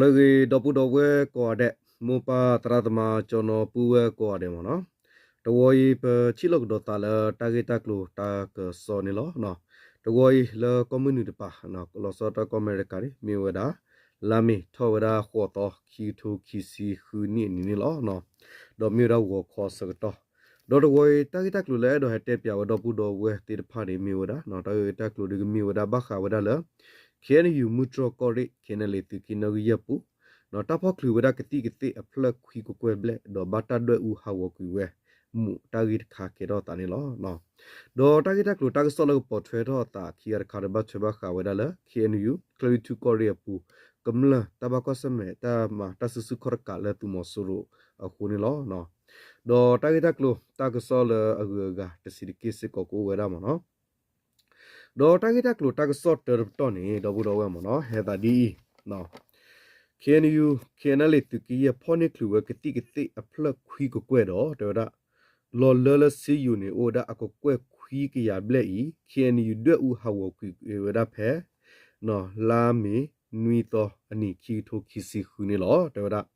အဂ့ၤ ဒီပုၢ်ဒီဝဲၢ်ကိးဂၤဒဲး, မိၢ်ပၢ်သရၣ်သမါ ကၠီနီၤပုၢ်ဝဲၢ်ကိးဂၤဒဲးမ့ၢ်နီၤ, တဝီအံၤ ပထံၣ်လိာ်ကဒီးသးလၢတၢ်ဂ့ၢ်တၢ်ကျိၤတၢ်ကစီၣ်န့ၣ်လီၤ. တဝီအံၤလၢကီၢ်မုၢ်နုာ်တပၤ, လီၤဆီဒၣ်တၢ်ကီၢ်အမဲရကၤန့ၣ် မ့ၢ်ဝဲဒၣ် လါမ့ၤထီၣ်ဝဲဒၣ်ဃိးသီ ခံကထိခံဆံဃုနံၣ်အနံၤန့ၣ်လီၤ. ဒီးမ့ၢ်ဝဲဒၣ်ဂီၤခီအဆၢကတီၢ်, ဒီးတဝီအံၤ တၢ်ဂ့ၢ်တၢ်ကျိၤလၢအဲၣ်ဒိးဟဲတဲပၠးဝဲဒီပုၢ်ဒီဝဲၢ်သ့ၣ်တဖၣ်န့ၣ် မ့ၢ်ဝဲဒၣ် တၢ်ဂ့ၢ်တၢ်ကျိၤဒုးကမ့ၢ်ဝဲဒၣ်ဘၣ်ဃးဝဲဒၣ်လၢ ခ့ၣ်အဲၣ်ယူၣ် မုၢ်တြီၢ်ကီၢ်ရ့ၣ် ခ့ၣ်အဲၣ်ယူၣ် သုးက့နီၣ်ဂံၢ်ယဲၢ်ပူၤ, တၢ်ဖီၣ်ချုးဝဲဒၣ်ကသံၣ်ကသ့ၣ်အဖျၢၣ်ခွံကကွဲၢ်ဘျဲၣ် ဒီးဘၣ်တၢ်ဒွဲၣ်အူဟးဂီၤကွံာ်ဝဲ မူးတၢ်ဂ့ၢ်တခါကဲထီၣ်သးန့ၣ်လီၤ. ဒီးတၢ်ဂ့ၢ်တၢ်ကျိၤတၢ်ကစီၣ်လၢကပိာ်ထွဲထီၣ်အသးခံဂၤတခါဒီး ဘၣ်ထွဲဘၣ်ဃးဝဲဒၣ်လၢ ခ့ၣ်အဲၣ်ယူၣ် ကၠဲၣ်လွံၢ်ထူၣ်ကီၢ်ရ့ၣ်အပူၤ ကမျၢၢ်တၢ်ဘၣ်ကွၢ်ဆၢၣ်မဲာ်တၢ်မၤတၢ်စုဆူၣ်ခီၣ်တကးလၢသုးမီၤစိရိၤအဃိန့ၣ်လီၤ. ဒီးတၢ်ဂ့ၢ်တၢ်ကျိၤတၢ်ကစီၣ်လၢအဂုၤအဂၤတဆံးတက့ၢ်စ့ၢ်ကီးကအိၣ်ဝဲဒၣ်မ့ၢ်နီၤ. ဒီးတၢ်ဂ့ၢ်တၢ်ကျိၤတၢ်ကစီၣ်တၢတပတီၢ်န့ၣ် ဒီပုၢ်ဒီဝဲၢ်မ့ၢ်နီၤ ဟဲသးဒ်အံၤ, ခ့ၣ်အဲၣ်ယူၣ် ခ့ၣ်အဲၣ်ယူၣ် သုးက့ယဲၢ် ဖီၣ်န့ၢ်ချုးဝဲကသံၣ်ကသ့ၣ်အဖျၢၣ်ခွံကကွဲၢ်ဒီး တဲဝဲဒၣ် လီၤလၢလၢစ့ယိၤန့ၣ် အိၣ်ဝဲဒၣ်အကကွဲၢ်ခွံကယၤဘျဲၣ်အံၤ ခ့ၣ်အဲၣ်ယူၣ် ဒွဲၣ်အူဟးဂီၤကွံာ်ဝဲဒၣ်ဖဲ လါမ့ၤနွံသီအနံၤ ခံကထိခံဆံဃုန့ၣ်လီၤ. တဲဝဲဒၣ်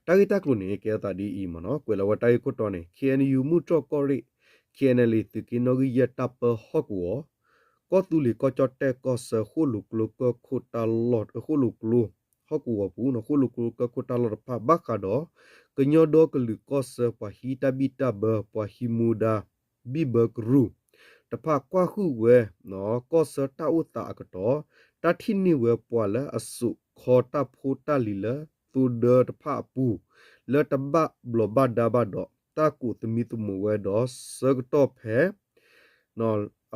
တၢ်ဂ့ၢ်တၢ်ကျိၤန့ၣ် ကဲထီၣ်သးဒ်အံၤမ့ၢ်နီၤ ကွဲးလီၤဝဲတၢ်ဂ့ၢ်ခိၣ်တီန့ၣ် ခ့ၣ်အဲၣ်ယူၣ် မုၢ်တြီၢ်ကီၢ်ရ့ၣ် ခ့ၣ်အဲၣ်ယူၣ် သုးက့နီၣ်ဂံၢ်ယဲၢ်တၢ်ပၢဟီၣ်ကဝီၤ ကီၢ်သူလ့ၤကီၢ်ကၠီၣ်တဲၣ်ကီၢ်ဆၢ ဃိၣ်လိာ်ကျိကၢၢ်ခိၣ်တၢ်လီၢ် ဃိၣ်လိာ်ကျိ ဟီၣ်ကဝီၤပူၤ ဃိၣ်လိာ်ကျိကၢၢ်ခိၣ်တၢ်လီၢ်တဖၣ် ဘၣ်ဃးဒီး ကညီဒီကလုာ်ကီၢ်ဆၢ ပှၤဟံးတၢ်ဘံၣ်တၢ်ဘၢ ပှၤဟံးမူဒါ ဘံၣ်ဘၢကရူၢ် တဖၣ်ကွၢ်ဟုၣ်ဝဲ ကီၢ်ဆၢတၢ်အိၣ်သးအကတီၢ် တၢ်ထံၣ်န့ၢ်ဝဲပှၤလၢအစိာ်ခီတၢ်ဖိတၢ်လံၤလၢသိဒၢတဖၣ်အပူၤ လၢတဘၣ်ဘျီးဘၣ်ဒါဘၣ်ဒီး တၢ်ကိးသမံသမိးဝဲဒီးဆၢကတီၢ်ဖဲ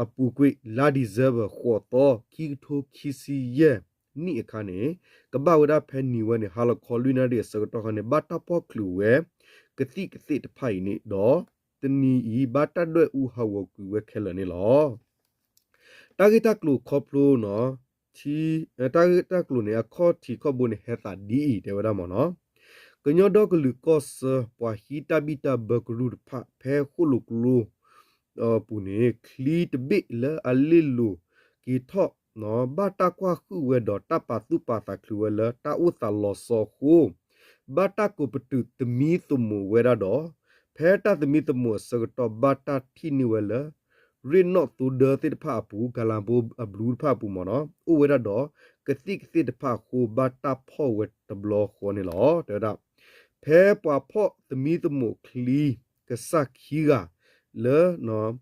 အပူၤကွံာ် လါဒံၣ်စဲဘၢၣ် ဃိးသီ ခံကထိခံဆံယဲၢ်နံၣ်အခါန့ၣ် ကဘၣ်ဝဲဒၣ်ဖဲနံၤဝဲန့ၣ် ဟါလီၤခီလွံၢ်နၣ်ရံၣ်အဆၢကတီၢ်ခါန့ၣ် ဘၣ်တၢ်ဖီၣ်ချုးဝဲ ကသံၣ်ကသ့ၣ်တဖၣ်အံၤန့ၣ်ဒီး တနံၤအံၤ ဘၣ်တၢ်ဒွဲၣ်အူဟးဂီၤကွံာ်ဝဲခဲလၢာ်န့ၣ်လီၤ. တၢ်ဂ့ၢ်တၢ်ကျိၤခီဖျိ တၢ်ဂ့ၢ်တၢ်ကျိၤန့ၣ် အခီၣ်ထံးခီၣ်ဘိန့ၣ် ဟဲသးဒ်အံၤ တဲဝဲဒၣ်မ့ၢ်နီၤ, ကညီဒီကလုာ်ကီၢ်ဆၢ ပှၤဟံးတၢ်ဘံၣ်တၢ်ဘၢကရူၢ်တဖၣ် ဖဲဃိၣ်လိာ်ကျိ ပူၤန့ၣ် ချံတဘ့ၣ်လၢအလ့ၣ်လိၤက့ၤထီၣ် ဘၣ်တၢ်ကွၢ်ဟုၣ်ဝဲဒီး တၢ်ပာ်သူၣ်ပာ်သးချုးဝဲလၢတၢ်အိၣ်သးလီၤဆီအဃိ ဘၣ်တၢ်ကိးပတုာ်သမံသမိးဝဲဒၣ်ဒီး ဖဲတၢ်သမံသမိးအဆၢကတီၢ် ဘၣ်တၢ်ထံၣ်န့ၢ်ဝဲလၢ ရ့ၣ်နီၣ်သိဒၢသ့ၣ်တဖၣ်အပူၤ ကၤလၤဘိအဘျူးတဖၣ်အပူၤမ့ၢ်နီၤ အိၣ်ဝဲဒၣ်ဒီး ကသံၣ်ကသ့ၣ်တဖၣ်အဃိ ဘၣ်တၢ်ဖီၣ်ဝဲတဘျီဃီန့ၣ်လီၤ. တဲဝဲဒၣ် ဖဲပှၤဖီၣ်သမံသမိးချံ ကစၢ်ခံဂၤ လၢ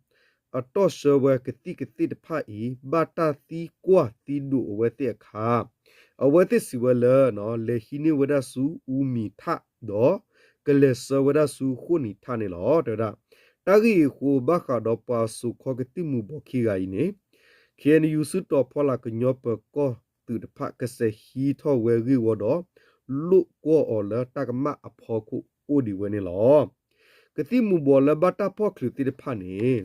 အတီၢ်ဆှၢဝဲကသံၣ်ကသ့ၣ်တဖၣ်အံၤ ဘၣ်တၢ်သံကွၢ်သံဒိးအဝဲသ့ၣ်အခါ အဝဲသ့ၣ်စံးဝဲလၢ လဲၤဟံးန့ၢ်ဝဲဒၣ်ဆူအူမံၤထၣ်ဒီး ကလဲၤဆှၢဝဲဒၣ်ဆူဃိၣ်နံၤထၣ်န့ၣ်လီၤ. တဲဝဲဒၣ် တၢ်ဂ့ၢ်အံၤအဃိ ဘၣ်ဃးဒီးပှၤစိာ်ခီကသံၣ်မူၤဘှီးခံဂၤအံၤန့ၣ် ခ့ၣ်အဲၣ်ယူၣ် စုတီၤဖီလာ်ကညီပၢၤကီၢ်သုးတဖၣ် ကစဲးဟံးထီၣ်ဝဲဂ့ၢ်ဝီဒီး လိာ်ကွီၢ်အီၤလၢတၢ်ကမၣ်အဖီခိၣ်အိၣ်ဒံးဝဲန့ၣ်လီၤ. ကသံၣ်မူၤဘှီးလၢဘၣ်တၢ်ဖီၣ်ချုးသ့ၣ်တဖၣ်န့ၣ်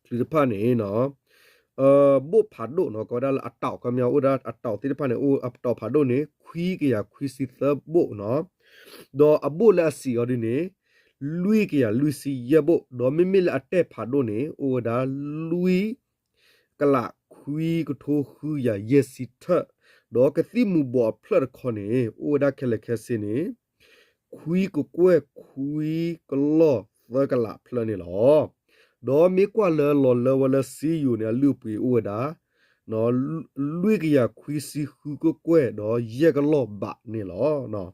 ချုးတဖၣ်န့ၣ် ဘိၣ်ဖးဒိၣ်နီၤ ကီးဝဲဒၣ်လၢအတီး ခီပညီအိၣ်ဒၣ်အတီးသ့ၣ်တဖၣ်န့ၣ် အိၣ်အတီးဖးဒိၣ်န့ၣ် ခွံကယၤခွံဆံသၢဘိၣ်နီၤ ဒီးအဘိၣ်လၢအစံးအီၤဒ်န့ၣ် လွံၢ်ကယၤလွံၢ်ဆံယဲၢ်ဘိၣ် ဒီးမ့မ့ၢ်လၢအတဲာ်ဖးဒိၣ်န့ၣ် အိၣ်ဝဲဒၣ်လွံၢ် ကလးခွံကထိဃုကယၤယဲၢ်ဆံထၢၣ်, ဒီးကသံၣ်မူၤဘှီးအဖျၢၣ်တခီန့ၣ် အိၣ်ဝဲဒၣ်ခဲလၢာ်ခဲဆ့န့ၣ် ခွံကကွဲၢ်ခွံကလီၢ်သၢကလးဖျၢၣ်န့ၣ်လီၤ. ဒီးမ့ၢ်ကွၢ်လၢလီၤလၢဝဲလၢစ့ယိၤန့ၣ် အလုၢ်အပှ့ၤအိၣ်ဝဲဒၣ် လွံၢ်ကယၤခွံဆံဃုကကွဲၢ် ဒီးယဲၢ်ကလီၢ်ဘးန့ၣ်လီၤ.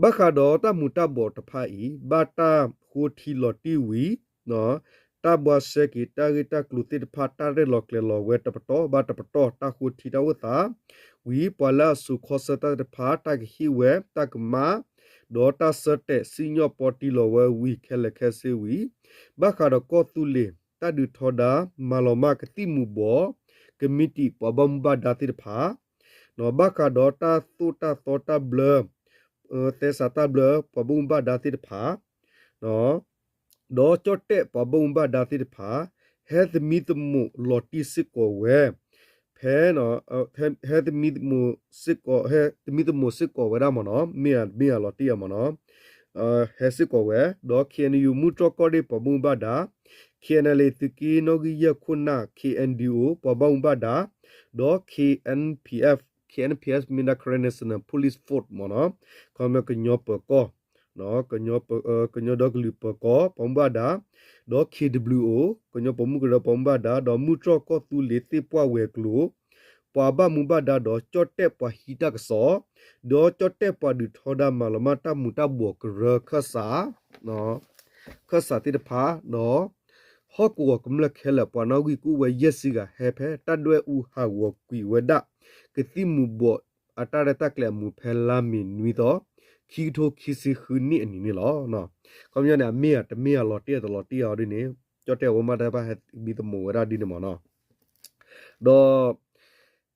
ဘၣ်ဃးဒီးတၢ်မူၤတၢ်ဘှီးတဖၣ်အံၤ ဘၣ်တၢ်ဃိထံလီၤတံၢ်ဝံၤ တၢ်ဘှါရှဲက့ၤတၢ်ဂ့ၢ်တၢ်ကျိၤသ့ၣ်တဖၣ် တၢ်ရဲၣ်လီၤကျဲၤလီၤဝဲတပတီၢ်ဘၣ်တပတီၢ် တၢ်ဃိထံတၢ်အိၣ်သး ဝံၤ ပှၤလၢအစိာ်ခီဆၢတၢ်သ့ၣ်တဖၣ် တၢ်ကဟ့ၣ်ဝဲတၢ်ကမၣ် ဒီးတၢ်ဆၢတဲာ်စံၣ်ညီၣ်ပီတံၢ်လီၤဝဲဝံၤခဲလၢာ်ခဲဆ့ဝံၤ ဘၣ်ဃးဒီးကီၢ်သူလ့ၤ တၢ်ဒုးထီဒါ မၤလီၤမၢ်ကသံၣ်မူၤဘှီး ကမံးတံာ် ပှၤဘၣ်မူဘၣ်ဒါသ့ၣ်တဖၣ် ဘၣ်ဃးဒီးတၢ်သိၣ်တၢ်သီတၢ်ဘျၢ သဲစးတၢ်ဘျၢ ပှၤဘၣ်မူဘၣ်ဒါသ့ၣ်တဖၣ် ဒီးကၠီၣ်တဲၣ်ပှၤဘၣ်မူဘၣ်ဒါသ့ၣ်တဖၣ် ဟဲသမံသမိးလီၤတံၢ်စ့ၢ်ကီးဝဲ ဖဲ ဟဲသမံသမိးစ့ၢ်ကီး ဟဲသမံသမိးစ့ၢ်ကီးဝဲဒၣ်မ့ၢ်နီၤ မ့ၢ်ဧါ မ့ၢ်ဧါလီၤတံၢ်ဧါမ့ၢ်နီၤ ဟဲစ့ၢ်ကီးဝဲ ဒီး ခ့ၣ်အဲၣ်ယူၣ် မုၢ်တြီၢ်ကီၢ်ရ့ၣ်ပှၤဘၣ်မူဘၣ်ဒါ ခ့ၣ်အဲၣ်ယူၣ် သုးက့နီၣ်ဂံၢ်ယဲၢ်ခိၣ်နၢ် ခ့ၣ်အဲၣ်ယူၣ် ပှၤဘၣ်မူဘၣ်ဒါ ဒီး ခ့ၣ်အဲၣ်ပီႇအၣ်ၾ် K N P F မ့ၢ်ဒၣ် Karen National Police Force မ့ၢ်နီၤ, ခီမ့ၢ်ကညီပၢၤကီၢ် ကညီဒီကလုာ်ပၢၤကီၢ် ပှၤမူဘၣ်ဒါ ဒီး K W O ကညီပိာ်မုၣ်ကရၢပှၤမူဘၣ်ဒါ ဒီးမုၢ်တြီၢ်ကီၢ်သူလ့ၤသ့ၣ်ပှၢ်ဝဲၤကျိၤ ပှၤဘၣ်မူဘၣ်ဒါဒီးကၠီၣ်တဲၣ်ပှၤဟံးတၢ်ကစီၣ် ဒီးကၠီၣ်တဲၣ်ပှၤဒုးထီဒါမၤလီၤမၢ်တၢ်မူၤတၢ်ဘှီးကရၢခၢၣ်စး ခၢၣ်စးသ့ၣ်တဖၣ် ဒီး ဟီၣ်ကဝီၤကမျၢၢ်ခဲလၢာ် ပှၤနီၣ်ဂံၢ်ကအိၣ်ဝဲယဲၢ်ဆံဂၤဟဲဖဲတၢ်ဒွဲၣ်အူဟးဂီၤကွံာ်ဝဲဒၣ် ကသံၣ်မူၤဘှီးအတၢ်ရဲၣ်တၢ်ကျဲၤအမူးဖဲလါမ့ၤနွံသီ ခံကထိခံဆံဃုနံၣ်အနံၤန့ၣ်လီၤ. ခီပညီန့ၣ် အမ့ၢ်ဧါတမ့ၢ်ဧါလီၤတံၢ်အီၤတလီၤတံၢ်အီၤဒ်န့ၣ် ကၠီၣ်တဲၣ်အဝဲမ့ၢ်တၢ်တဖၣ်ဟဲမံသမိးဝဲဒၣ်ဒ်န့ၣ်မ့ၢ်နီၤ ဒီး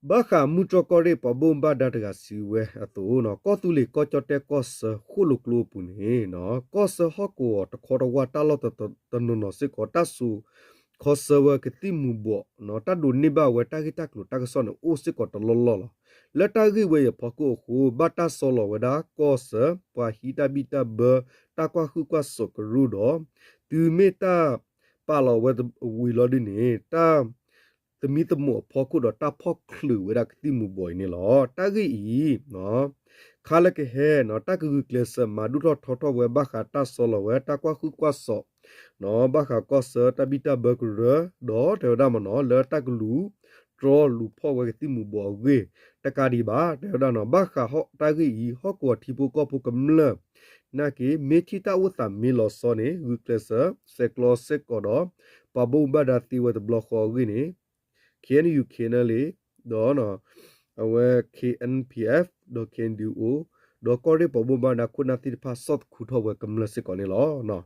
ဘၣ်ဃးမုၢ်တြီၢ်ကီၢ်ရ့ၣ်ပှၤဘၣ်မူဘၣ်ဒါတဂၤစံးဝဲအသိး ကီၢ်သူလ့ၤကီၢ်ကၠီၣ်တဲၣ်ကီၢ်ဆၢဃိၣ်လိာ်ကျိအပူၤန့ၣ် ကီၢ်ဆၢဟီၣ်ကဝီၤတခီတဝၢ်တၢ်လီၢ်တနီၤနီၤစ့ၢ်ကီး တၢ်စိာ်ခီဆၢဝဲကသံၣ်မူၤဘှီး တၢ်ဒိးန့ၢ်ဘၣ်ဝဲတၢ်ဂ့ၢ်တၢ်ကျိၤတၢ်ကစီၣ်န့ၣ်အိၣ်စ့ၢ်ကီးတလီၢ်လီၢ်လီၤ. လၢတၢ်ဂ့ၢ်ဝဲအံၤအဖီခိၣ်အဃိ ဘၣ်တၢ်ဆီလီၤဝဲဒၣ်ကီၢ်ဆၢ ပှၤဟံးတၢ်ဘံၣ်တၢ်ဘၢ တၢ်ကွၢ်ဟုၣ်ကွၢ်စိးကရူၢ်ဒီး တုၤမ့ၢ်တၢ်ပာ်လီၤဝဲဝံၤလီၤဒ်န့ၣ် တၢ် သမံသမိးအဖီခိၣ်ဒီးတၢ်ဖီၣ်ချုးဝဲဒၣ်ကသံၣ်မူၤဘှီးအံၤန့ၣ်လီၤ. တၢ်ဂ့ၢ်အံၤ ခါလၢကဟဲ တၢ်ကဂုာ်ကျဲးစၢးမၤဒိၣ်ထီၣ်ထီထီၣ်ဝဲဘၣ်ဃးတၢ်ဆီလီၤဝဲ တၢ်ကွၢ်ဟုၣ်ကွၢ်စိး ဘၣ်ဃးကီၢ်ဆၢတၢ်ဘံၣ်တၢ်ဘၢကရၢ ဒီးတဲဝဲဒၣ်မ့ၢ်နီၤ လၢတၢ်ကလူၤတြီလူၤဖီၣ်ဝဲကသံၣ်မူၤဘှီးအဂ့ၢ် တကးဒံးဘၣ် တဲဝဲဒၣ်နီၤ ဘၣ်ဃးတၢ်ဂ့ၢ်အံၤ ဟီၣ်ကဝီၤထံဖိကီၢ်ဖိကမျၢၢ် နာ်က့ မ့ၢ်ထံၣ်တၢ်အိၣ်သးမ့ၢ်လီၤဆီန့ၣ် ဂုာ်ကျဲးစၢး ဆဲးကျိးစ့ၢ်ကီးဒီး ပှၤဘၣ်မူဘၣ်ဒါသ့ဝဲတဘျီဃီအဂ့ၢ်န့ၣ် K N U K N L A ဒီး အဝဲ K N P F ဒီး K N D O ဒီးကီၢ်ရ့ၣ်ပှၤဘၣ်မူဘၣ်ဒါခိၣ်နၢ်သ့ၣ်တဖၣ် ဆီၣ်သခူထီၣ်ဝဲကမျၢၢ်စ့ၢ်ကီးန့ၣ်လီၤ.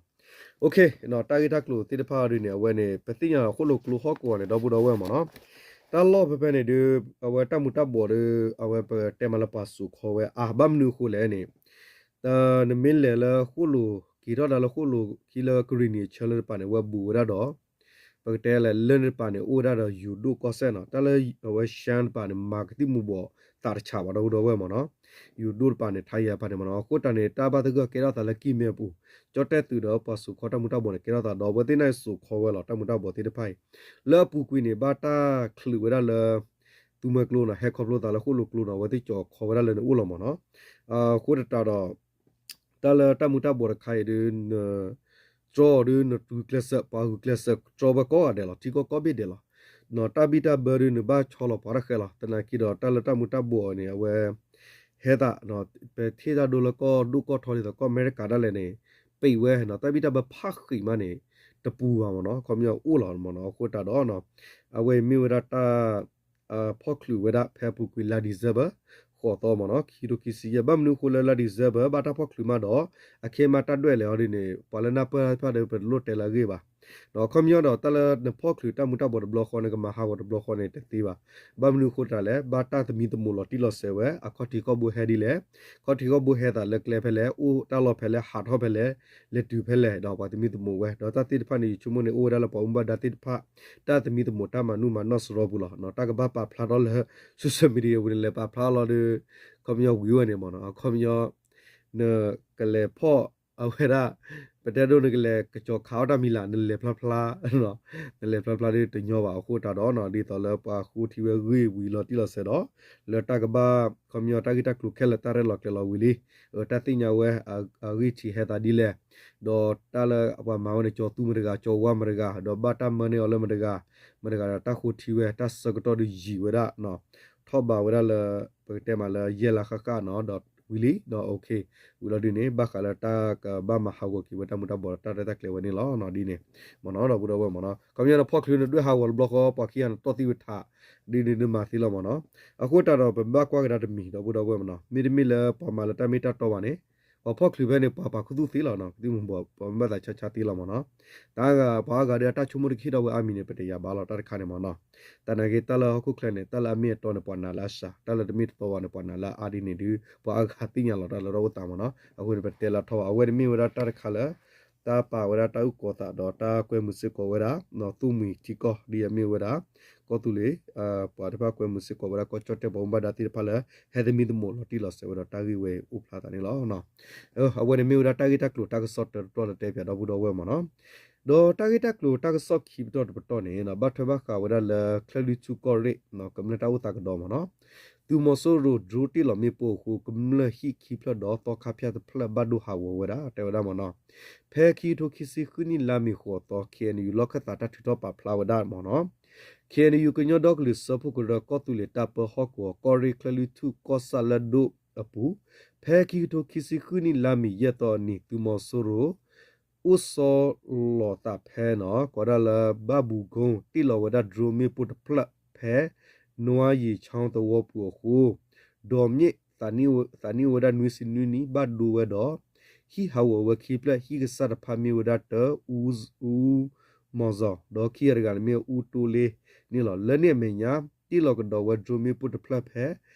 တၢ်ဂ့ၢ်တၢ်ကျိၤသ့ၣ်တဖၣ်ဒ်န့ၣ် အဝဲန့ၣ် ပသ့ၣ်ညါဃိၣ်လိာ်ကျိဟီၣ်ကဝီၤန့ၣ် ဒီပုၢ်ဒီဝဲၢ်မ့ၢ်နီၤ တၢ်လီၢ်ဖဲဖဲန့ၣ်ဒီး အဝဲတၢ်မူၤတၢ်ဘှီးဒီး အဝဲပတဲမးလၢပှၤစိာ်ခီဝဲအါ ဘၣ်မနုၤအဃိလဲၣ်န့ၣ် နမ့ၢ်လဲၤလၢဃိၣ်လိာ် က့ၤထီၣ်ဒၣ်လၢဃိၣ်လိာ်ခံလၢကရံၣ်နံၤအဆၢလၢတပၤန့ၣ် ဝဲဘူးဝဲဒၣ်ဒီး ပကတဲလဲၣ်လၢန့ၣ်တပၤန့ၣ် အိၣ်ဝဲဒၣ်ဒီးယိၤဒိၣ်ကီၢ်စဲၣ်နီၤ တၢ်လၢအဝဲရှါတပၤန့ၣ် မၤကသံၣ်မူၤဘှီးသးတဆးဘၣ်ဒီပုၢ်ဒီဝဲၢ်မ့ၢ်နီၤ ယိၤဒိၣ်တပၤန့ၣ် ထါယဲၢ်တပၤန့ၣ်မ့ၢ်နီၤ အဃိတၢ်န့ၣ် တၢ်ဘၣ်သဂၢၢ်ကဲထီၣ်သးလၢကံၢ်မဲၢ်ပူၤ ကၠီၣ်တဲၣ်သုးဒီးပှၤစိာ်ခီတၢ်မူၤတၢ်ဘှီးန့ၣ် ကဲထီၣ်သးဒီး အဝဲသ့ၣ်န့ၣ်စိာ်ခီဝဲလီၤ တၢ်မူၤတၢ်ဘှီးသ့ၣ်တဖၣ်အံၤ လၢအပူၤကွံာ်န့ၣ် ဘၣ်တၢ်ချုးဝဲဒၣ်လၢ သူမွဲကျိနီၤ ဟဲခီဖျိသးလၢဃိၣ်လိာ်ကျိနီၤ အဝဲသ့ၣ်ကၠီၤခီဝဲဒၣ်လၢန့ၣ်အိၣ်လီၤမ့ၢ်နီၤ အဃိသတးဒီး တၢ်လၢတၢ်မူၤတၢ်ဘှီးတခါအံၤဒီး န တြီဒီးနဂုာ်ကျဲးစၢး ပှၤဂုာ်ကျဲးစၢးတြီဝဲကိးဂၤဒဲးလီၤ ထံကီၢ်ကိးဘ့ၣ်ဒဲးလီၤ တၢ်ဘံၣ်တၢ်ဘၢဒီးနဘၣ်ဆီလီၤပှၤတၢ်ဃဲလီၤ သနာ်က့ဒီးတၢ်လၢတၢ်မူၤတၢ်ဘှီးန့ၣ် အဝဲ ဟဲသး ပထံၣ်တၢ်ဒိလၢကီၢ်ဒိၣ်ကီၢ်ထီဒ်သိးကီၢ်အမဲရကၤဒၣ်လဲာ်န့ၣ် ပံးဝဲနီၤ တၢ်ဘံၣ်တၢ်ဘၢဖးဃံးမးန့ၣ် တပူၤဘၣ်မ့ၢ်နီၤ ခီပညီအိၣ်လီၤမ့ၢ်နီၤ အဃိသတးဒီး အဝဲမ့ၢ်ဝဲဒၣ်တၢ် ဖီၣ်ချုးဝဲဒၣ်ဖဲအပူၤကွံာ်လါ December ဃိးသီမ့ၢ်နီၤ ခံကထိခံဆံယဲၢ် ဘၣ်မနုၤအဃိလၢလါ December ဘၣ်တၢ်ဖီၣ်ချုးမးဒီး အခဲမးတၢ်ဒွဲၣ်လဲာ်အီၤဒ်န့ၣ် ပှၤလၢနၢ်ပၢၢ်တၢ်တဖၣ်ဒီး ပတလိၣ်တဲလၢအဂ့ၢ်ဘၣ် ဒီးခီပညီဒီး တၢ်လၢနဖီၣ်ချုးတၢ်မူၤတၢ်ဘှီးတဘျီဃီန့ၣ် ကမၤဟးဂီၤတဘျီဃီန့ၣ် တသ့ဘၣ် ဘၣ်မနုၤအဃိတၢ်လဲၣ် ဘၣ်တၢ်သမံသမိးလီၤတံၢ်လီၤဆဲးဝဲ အခီၣ်ထံးခီၣ်ဘိဟဲဒ်လဲၣ် ခီၣ်ထံးခီၣ်ဘိဟဲသးလၢကျဲဖဲလဲၣ် အိၣ်တၢ်လီၢ်ဖဲလဲၣ် ဟးထီၣ်ဖဲလဲၣ် လဲၤတုၤဖဲလဲၣ် ဒီးပှၤသမံသမိးဝဲ ဒီးတၢ်သ့ၣ်တဖၣ်န့ၣ် ယဆိကမိၣ်န့ၣ် အိၣ်ဝဲဒၣ်လၢပှၤမူဘၣ်ဒါသ့ၣ်တဖၣ် တၢ်သမံသမိးတၢ်မၤနုၢ်မၤနီၢ်စရီပူၤလီၤ. တၢ်ကဘၣ်ပာ်ဖျါထီၣ်လၢ social media ပူၤန့ၣ် လဲၤပာ်ဖျါလီၤဒီး ခီပညီဝံၤဝဲန့ၣ်မ့ၢ်နီၤ အခီပညီ နကလဲၤဖီၣ်အဝဲဒၣ် ပတဲဒိၣ်နကလဲၤကစီၤခးအီၣ်တၢ်မံၤလၢ် နလဲၤဖျါဖျါ နလဲၤဖျါဖျါဒီးတညီဘၣ်အဃိတၢ်ဒီး ဒ်သိးလၢပှၤဃိထံဝဲဂ့ၢ်ဝံၤလီၤတံၢ်လီၤဆဲးဒီး လၢတၢ်ကဘၣ် ခီပညီတၢ်ဂ့ၢ်တၢ်ကျိၤခဲလၢာ်တၢ်ရဲၣ်လီၤကျဲၤလီၤဝံၤလံ တၢ်သ့ၣ်ညါဝဲ အဂံၢ်ထံးဟဲသးဒ်လဲၣ် ဒီးတၢ်လၢပှၤမၤဝဲန့ၣ် ကၠီၤသူမတဂၤ ကၠီၤဝါမတဂၤ ဒီးဘၣ်တၢ်မၢန့ၢ်အီၤလၢမတဂၤ မတဂၤဒီးတၢ်ဃိထံဝဲ တၢ်ဆၢကတီၢ်ဒီးယံာ်ဝဲဒၣ် ထီၣ်ဘးဝဲဒၣ်လၢ ပကတဲမးလၢယဲၢ်လါဃၣ်ဃၣ်နီၤ ဒီးဝံၤလံ ဒီး okay ဝံၤလီၤဒ်န့ၣ် ဘၣ်ဃးလၢတၢ်ကဘၣ်မၤဟးဂီၤက့ၤဝဲတၢ်မူၤတၢ်ဘှီးဒီးတၢ်ရဲၣ်တၢ်ကျဲၤဝဲန့ၣ်လီၤ ဒ်န့ၣ် မ့ၢ်နီၤ ဒီပုၢ်ဒီဝဲၢ်မ့ၢ်နီၤ ခီပညီနဖီၣ်ချုးနဒွဲၣ်ဟးဂီၤတဘျီဃီ ပှၤခံဂၤနတီၢ်သံဝဲထး ဒ်န့ၣ်နမၤသ့လီၤမ့ၢ်နီၤ အဃိတၢ်ဒီးပဘၣ်ကွၢ်ကဒါတမံၤ ဒီပုၢ်ဒီဝဲၢ်မ့ၢ်နီၤ မ့တမ့ၢ်လၢပှၤမၤလၢတၢ်မ့ၢ်တၢ်တီဘၣ်န့ၣ် ပှၤဖီၣ်ချုးဖဲန့ၣ် ပှၤပာ်ခူသူၣ်သ့လီၤနီၤ ကသံၣ်မူၤဘှီး ပှၤမ့ၢ်ဘၣ်သးဆါဆါသ့လီၤမ့ၢ်နီၤ တၢ်ဂၤ ပှၤအါဂၤဒီးအတၢ်ဆိကမိၣ်တကဟ့ၣ်ထီၣ်ဝဲအါမံၤန့ၣ် ပတယာ်ဘၣ်လီၤတၢ်တခါန့ၣ်မ့ၢ်နီၤ သနာ်က့တၢ်လၢဟီၣ်ခိၣ်ချၢန့ၣ် တၢ်လၢအမ့ၢ်အတီန့ၣ် ပှၤနာ်လၢအစှၤ တၢ်လၢတမ့ၢ်တတီဘၣ်န့ၣ် ပှၤနာ်လၢအအါဒ်န့ၣ်ဒီး ပှၤအါဂၤသ့ၣ်ညါလီၤတၢ်လၢတၢ်အိၣ်သးမ့ၢ်နီၤ အဃိန့ၣ် ပတဲလၢထီၣ်ဘၣ် အဝဲန့ၣ်မ့ၢ်ဝဲဒၣ်တၢ်တခါလၢ တၢ်ပာ်ဝဲဒၣ်တၢ်အုၣ်ကီၤသးဒီးတၢ်ကွဲမုာ်စ့ၢ်ကီးဝဲဒၣ် နီၢ်သူၣ်မှံၤထံကီၢ် ဒ်အမ့ၢ်ဝဲဒၣ် ကီၢ်သူလ့ၤ ပှၤတဖၣ်ကွဲမုာ်စ့ၢ်ကီးဝဲဒၣ် ကီၢ်ကၠီၣ်တဲၣ်ပှၤဘၣ်မူဘၣ်ဒါသ့ၣ်တဖၣ်လၢ ဟဲသမံသမိးလီၤတံၢ်လီၤဆဲးဝဲဒီးတၢ်ဂ့ၢ်ဝဲအံၤအိၣ်ဖျါသးန့ၣ်လီၤ. အဝဲန့ၣ်မ့ၢ်ဝဲဒၣ်တၢ်ဂ့ၢ်တၢ်ကျိၤတၢ်ကစီၣ်တၢတတီၢ်လၢတဲပၠးဒီပုၢ်ဒီဝဲၢ်မ့ၢ်နီၤ. ဒီးတၢ်ဂ့ၢ်တၢ်ကျိၤတၢ်ကစီၣ်ခံပတီၢ်တပတီၢ်န့ၣ် ဘၣ်ထွဲဘၣ်ဃးဝဲဒၣ်လၢ ချၢၣ်လွံၢ်ဆူၣ်ကီၢ်ရ့ၣ် ကမျၢၢ်တၢ်အိၣ်သးကဒီးမ့ၢ်နီၤ. သုးမီၤစိရိၤ drone တ့ၢ်လီၤမ့ၣ်ပိၢ်အဃိ ကမျၢၢ်ဟံၣ်ခံဖျၢၣ်ဒီးသီခါဖၠၣ်တဖျၢၣ်ဘၣ်ဒိဟးဂီၤဝဲဒၣ် တဲဝဲဒၣ်မ့ၢ်နီၤ. ဖဲခံကထိခံဆံဃုနံၣ်လါမ့ၤဃိးသီ ခ့ၣ်အဲၣ်ယူၣ် လီၢ်ခၢၣ်သးတၢ်ထုးထီၣ်ပာ်ဖျါဝဲဒၣ်မ့ၢ်နီၤ. ခ့ၣ်အဲၣ်ယူၣ် ကညီဒီကလုာ်စၢဖှိၣ်ကရၢ ကီၢ်သူလ့ၤတၢ်ပၢဟီၣ်ကဝီၤ ကီၢ်ရ့ၣ်ချၢၣ်လွံၢ်ထူၣ် ကီၢ်ဆၣ်လၢၢ်ဒိၣ်အပူၤ ဖဲခံကထိခံဆံဃုနံၣ်လါမ့ၤယဲၢ်သီအနံၤ သုးမီၤစိရိၤ အိၣ်ဆီလီၤသးဖဲနီၤ ကိးဒၣ်လၢ ဘၣ်ဘူးကုန်း တ့ၢ်လီၤဝဲဒၣ် drone မ့ၣ်ပိၢ်တဖျၢၣ်ဖဲ နွါယံၤချီသဝီပူၤအဃိ ဒီးမ့ၣ်သးနံၣ်ဝဲဒၣ်နွံဆံနွံနံၣ် ဘၣ်ဒိဝဲဒီး ဟံၣ်ဟးဂီၤဝဲခံဖျၢၣ် ဟံၣ်ကစၢ်တဖၣ်မ့ၢ်ဝဲဒၣ် တၢ အူ မီၤစီၤ ဒီးခံဂၤတဂၤန့ၣ်မ့ၢ်အူတိလ့န့ၣ်လီၤ. လၢန့ၣ်အမဲာ်ညါ တ့ၢ်လီၤကဒီးဝဲ drone မ့ၣ်ပိၢ်တဖျၢၣ်ဖဲ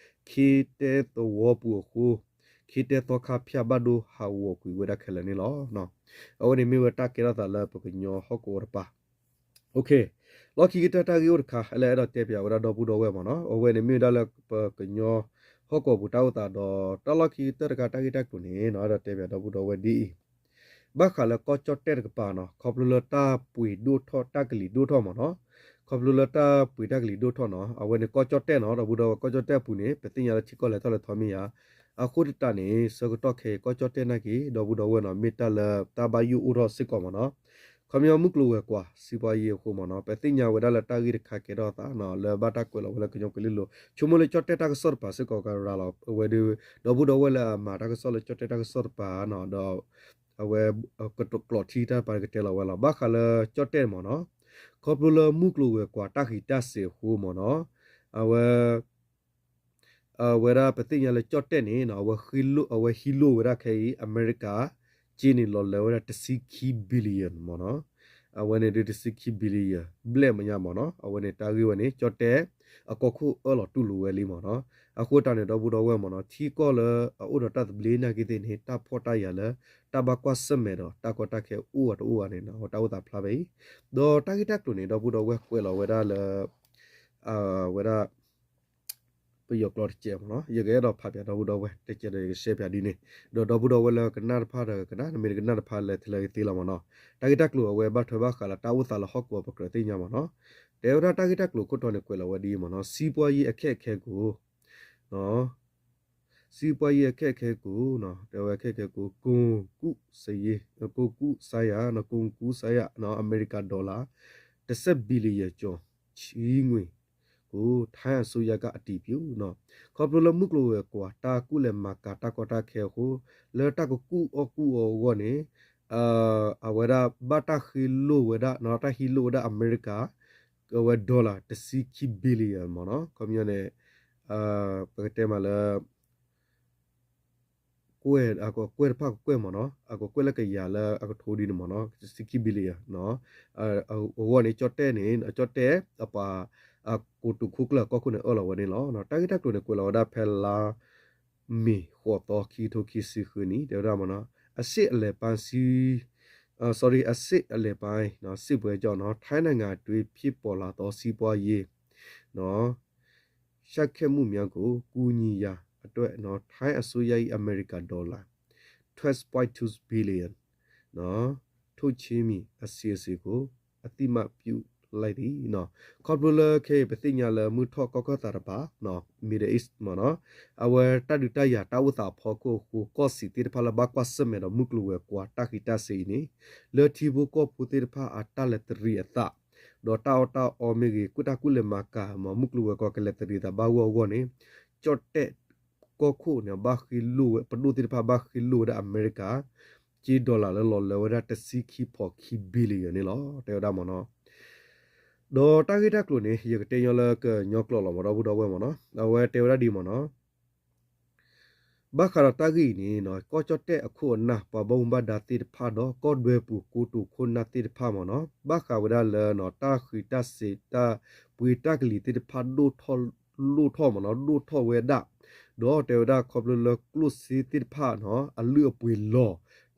ခ့တဲသဝီပူၤအဃိ ခ့တဲသီခါဖၠၣ်ဘၣ်ဒိဟးဂီၤကွံာ်ဝဲဒၣ်ခဲလၢာ်န့ၣ်လီၤ. အဝဲန့ၣ်မ့ၢ်ဝဲတၢ်ကဲထီၣ်သးလၢပကညီဟီၣ်ကဝီၤတပၤ လီၢ်ခံကတၢၢ်တၢ်ဂ့ၢ်အိၣ်တခါ လၢအဲၣ်ဒိးတဲပၠးဝဲဒၣ်ဒီပုၢ်ဒီဝဲၢ်မ့ၢ်နီၤ. အဝဲန့ၣ်မ့ၢ်ဝဲဒၣ်လၢပကညီဟီၣ်ကဝီၤပူၤတၢ်အိၣ်သးဒီး တၢ်လီၢ်ခံကတၢၢ်တခါတၢ်ဂ့ၢ်တၢ်ကျိၤန့ၣ် အဲၣ်ဒိးတဲပၠးဒီပုၢ်ဒီဝဲၢ်ဒ်အံၤ ဘၣ်ဃးလၢကီၢ်ကၠီၣ်တဲၣ်တကပၤနီၤ ခီဖျိလၢတၢ်ပှ့ၤဒိၣ်ထီၣ် တၢ်ကလံၤဒိၣ်ထီၣ်မ့ၢ်နီၤ. ခီဖျိလၢတၢ်ပှ့ၤတၢ်ကလံၤဒိၣ်ထီၣ်နီၤ အဝဲန့ၣ်ကီၢ်ကၠီၣ်တဲၣ်နီၤ ဒီပုၢ်ဒီဝဲၢ် ကီၢ်ကၠီၣ်တဲၣ်အပူၤန့ၣ် ပသ့ၣ်ညါလၢထံကီၢ်လဲၤထီၣ်လဲၤထီမ့ၢ်ဧါ. အဃိသတးန့ၣ် ဆၢကတီၢ်ခဲအံၤ ကီၢ်ကၠီၣ်တဲၣ်နာ်က့ ဒီပုၢ်ဒီဝဲၢ်နီၤ မ့ၢ်တၢ်လၢတၢ်ဘၣ်ယိၣ်အိၣ်ထီၣ်စ့ၢ်ကီးမ့ၢ်နီၤ. ခီပညီမုၢ်ကျိၤဝဲၤကွာ် စံးပှၤယံၤအဃိမ့ၢ်နီၤ ပသ့ၣ်ညါဝဲဒၣ်လၢတၢ်ဂ့ၢ်တခါကဲထီၣ်အသး လၢဘၣ်တၢ်ကွဲးလီၤဝဲလၢကညီကလံၢ်လိၤ ဆိကမိၣ်လၢကၠီၣ်တဲၣ်တၢ်ကစီၣ်တပၤစ့ၢ်ကီးကရၤလီၤ အဝဲဒီး ဒီပုၢ်ဒီဝဲၢ်လၢအမၤတၢ်ကစီၣ်လၢကၠီၣ်တဲၣ်တၢ်ကစီၣ်တပၤနီၤ ဒီး အဝဲ ကျိးထံတၢ်တပၤကတဲလီၤဝဲလီၤ ဘၣ်ဃးလၢကၠီၣ်တဲၣ်မ့ၢ်နီၤ ခီဖျိလၢမုၢ်ကျိၤဝဲၤကွာ်တၢ်ဃံးတၢ်စ့ၤအဃိမ့ၢ်နီၤ အဝဲ အဝဲဒၣ်ပသ့ၣ်ညါလၢကၠီၣ်တဲၣ်န့ၣ် အဝဲဟံးလိၣ်ဝဲဒၣ်ခဲအံၤ အမဲရကၤ က့န့ၣ်လီၤလၢဝဲဒၣ်တဆံခံ billion မ့ၢ်နီၤ. အဝဲန့ၣ်ဒ်တဆံခံ billion ဘျဲၣ်မဲာ်ညါမ့ၢ်နီၤ. အဝဲန့ၣ်တၢ်ဂ့ၢ်ဝဲန့ၣ် ကၠီၣ်တဲၣ် အကီၢ်ခိၣ်အၢၣ်လီၤတူၢ်လိာ်ဝဲလံမ့ၢ်နီၤ. အဃိတၢ်န့ၣ် ဒီပုၢ်ဒီဝဲၢ်မ့ၢ်နီၤ ထံကီၢ်လၢအအိၣ်ဒီးတၢ်သဘျ့နာ်က့သ့ၣ်န့ၣ် တၢ်ဖှီၣ်တၢ်ယာ်လၢ တၢ်ဘၣ်ကွၢ်ဆၢၣ်မဲာ်ဒီး တၢ်ကီတၢ်ခဲအိၣ်အတအိၣ်ဘၣ်န့ၣ် တၢ်အိၣ်သးဖျါဖဲအံၤ. ဒီးတၢ်ဂ့ၢ်တၢ်ကျိၤန့ၣ် ဒီပုၢ်ဒီဝဲၢ်ကွဲးလီၤဝဲဒၣ်လၢ ဝဲဒၣ် ပယီၤကျိာ်တစဲးမ့ၢ်နီၤ. ယကအဲၣ်ဒိးဖးပၠးဒီပုၢ်ဒီဝဲၢ်တစဲးဒီး ယကရှဲပၠးဒ်န့ၣ် ဒီးဒီပုၢ်ဒီဝဲၢ်လၢကနၣ်တဖၣ်ဒီးကနၣ် နမ့ၢ်တကနၣ်တဖၣ်လဲၤထဲလဲၤကသ့လီၤမ့ၢ်နီၤ. တၢ်ဂ့ၢ်တၢ်ကျိၤအဝဲဘၣ်ထွဲဘၣ်ဃးလၢတၢ်အိၣ်သးလၢဟီၣ်ကဝီၤပကြၢးသ့ၣ်ညါမ့ၢ်နီၤ. တဲဝဲဒၣ်တၢ်ဂ့ၢ်တၢ်ကျိၤခိၣ်တီန့ၣ် ကွဲးလီၤဝဲဒ်အံၤမ့ၢ်နီၤ. စံးပှၤယံၤအခက်အခဲကို စီးပွားရေးအခက်အခဲကို တဲဝဲအခက်အခဲကို ကုန်ကူးစရိတ် ကုန်ကူးဆိုင်ရာ ကုန်ကူးဆိုင်ရာ အမေရိကန်ဒေါ်လာ တစ်ဆယ့် billion ကျော် ချေးငွေကို ထိုင်းအစိုးရက အတည်ပြု ခီဖျိလၢမုၢ်ကျိၤဝဲၤကွာ် တၢ်ကူၣ်လဲၤမၤကၤတၢ်ကီတၢ်ခဲအဃိ လၢတၢ်ကကူၣ်အီၣ်ကူၣ်အီအဂီၢ်န့ၣ် အဝဲဒၣ်ဘၣ်တၢ်ဃ့လိၢ်ဝဲဒၣ် တၢ်ဟံးလိၢ်ဝဲဒၣ်အမဲရကၤ အဝဲ dollar တဆံခံ billion မ့ၢ်နီၤ. ခီပညီန့ၣ် ပကတဲမးလၢ ကွဲၢ် အကကွဲၢ်တဖၣ်ကကွဲၢ်မ့ၢ်နီၤ, အကကွဲၢ်လၢကယၤလၢအကထိဒ်န့ၣ်မ့ၢ်နီၤ, တဆံခံ billion အဂီၢ်န့ၣ် ကၠီၣ်တဲၣ်န့ၣ် ကၠီၣ်တဲၣ်အပှၤ အကိတိာ်ခိၣ်ကျၢၢ်အကီၢ်ခိၣ်န့ၣ် အၢၣ်လီၤဝဲန့ၣ်လီၤ. တၢ်ဂ့ၢ်တၢ်ကျိၤန့ၣ် ကွဲးလီၤဝဲဒၣ်ဖဲလါမ့ၤ ဃိးသီ ခံကထိခံဆံဃုနံၣ် တဲဝဲဒၣ်မ့ၢ်နီၤ, အရှေ့အလယ်ပိုင်း sorry အရှေ့အလယ်ပိုင်း စစ်ပွဲကြောင့် ထိုင်းနိုင်ငံအတွင်း ဖြစ်ပေါ်လာသော စီးပွားရေး ဆဲးခဲးမှုများကို ကူညီရာအတွက် ထိုင်းအစိုးရ၏ အမေရိကန်ဒေါ်လာ twelve point two billion ထုတ်ချေးမည့် အစီအစဉ်ကို အသိအမှတ်ပြုလိုက်သည်. ခီဖျိလၢခဲအံၤ ပသ့ၣ်ညါလၢမုၢ်ထီၣ်ကီၢ်ခၢၣ်သးတပၤ Middle East မ့ၢ်နီၤ, အဝဲတၢ်ဒုးတၢ်ယၤတၢ်အိၣ်သးအဖီခိၣ်အဃိ ကီၢ်စံၣ်သ့ၣ်တဖၣ်လၢဘၣ်ကွၢ်ဆၢၣ်မဲာ်ဒီးမုၢ်ကျိၤဝဲၤကွာ်တၢ်ဃံးတၢ်စ့ၤအံၤန့ၣ် လၢထံဖိကီၢ်ဖိသ့ၣ်တဖၣ်အတၢ်လဲၤတရံးအသး ဒီးတၢ်အီၣ်တၢ်အီမ့ၢ်ဂ့ၤ တၢ်ကူၣ်လဲၤမၤကၤ မ့ၢ်မုၢ်ကျိၤဝဲၤကွာ်ကလဲၤတရံးသးဘၣ်ဂီၢ်အဂီၢ်န့ၣ် ကၠီၣ်တဲၣ်ကီၢ်ခိၣ်န့ၣ် ဘၣ်ဃ့လိၢ်ဝဲ ပဒိၣ်သ့ၣ်တဖၣ်ဘၣ်ဃ့လိၢ်ဝဲဒၣ်အမဲရကၤ က့ dollar လၢလီၤလၢဝဲဒၣ်တဆံခံဖီခံ billion န့ၣ်လီၤ တဲဝဲဒၣ်မ့ၢ်နီၤ. ဒီးတၢ်ဂ့ၢ်တၢ်ကျိၤန့ၣ် ယကတဲညီလၢကညီကျိာ်လီၤမ့ၢ်ဒီပုၢ်ဒီဝဲၢ်မ့ၢ်နီၤ, အဝဲတဲဝဲဒၣ်ဒ်မ့ၢ်နီၤ ဘၣ်ဃးဒီးတၢ်ဂ့ၢ်အံၤန့ၣ် ကီၢ်ကၠီၣ်တဲၣ်အခိၣ်အနၢ် ပှၤဘၣ်မူဘၣ်ဒါသ့ၣ်တဖၣ်ဒီး ကီၢ်ဒွဲပူၤကိတိာ်ခိၣ်နၢ်သ့ၣ်တဖၣ်မ့ၢ်နီၤ ဘၣ်ဃးဝဲဒၣ်လၢ တၢ်ဃံးတၢ်စ့ၤ တၢ်ပှ့ၤတၢ်ကလံၤသ့ၣ်တဖၣ် ဒိၣ်ထီၣ် လိၣ်ထီၣ်မ့ၢ်နီၤ ဒိၣ်ထီၣ်ဝဲဒၣ် ဒီးတဲဝဲဒၣ်ခီဖျိလၢကျိၣ်စ့သ့ၣ်တဖၣ် အလုၢ်အပှ့ၤလီၤ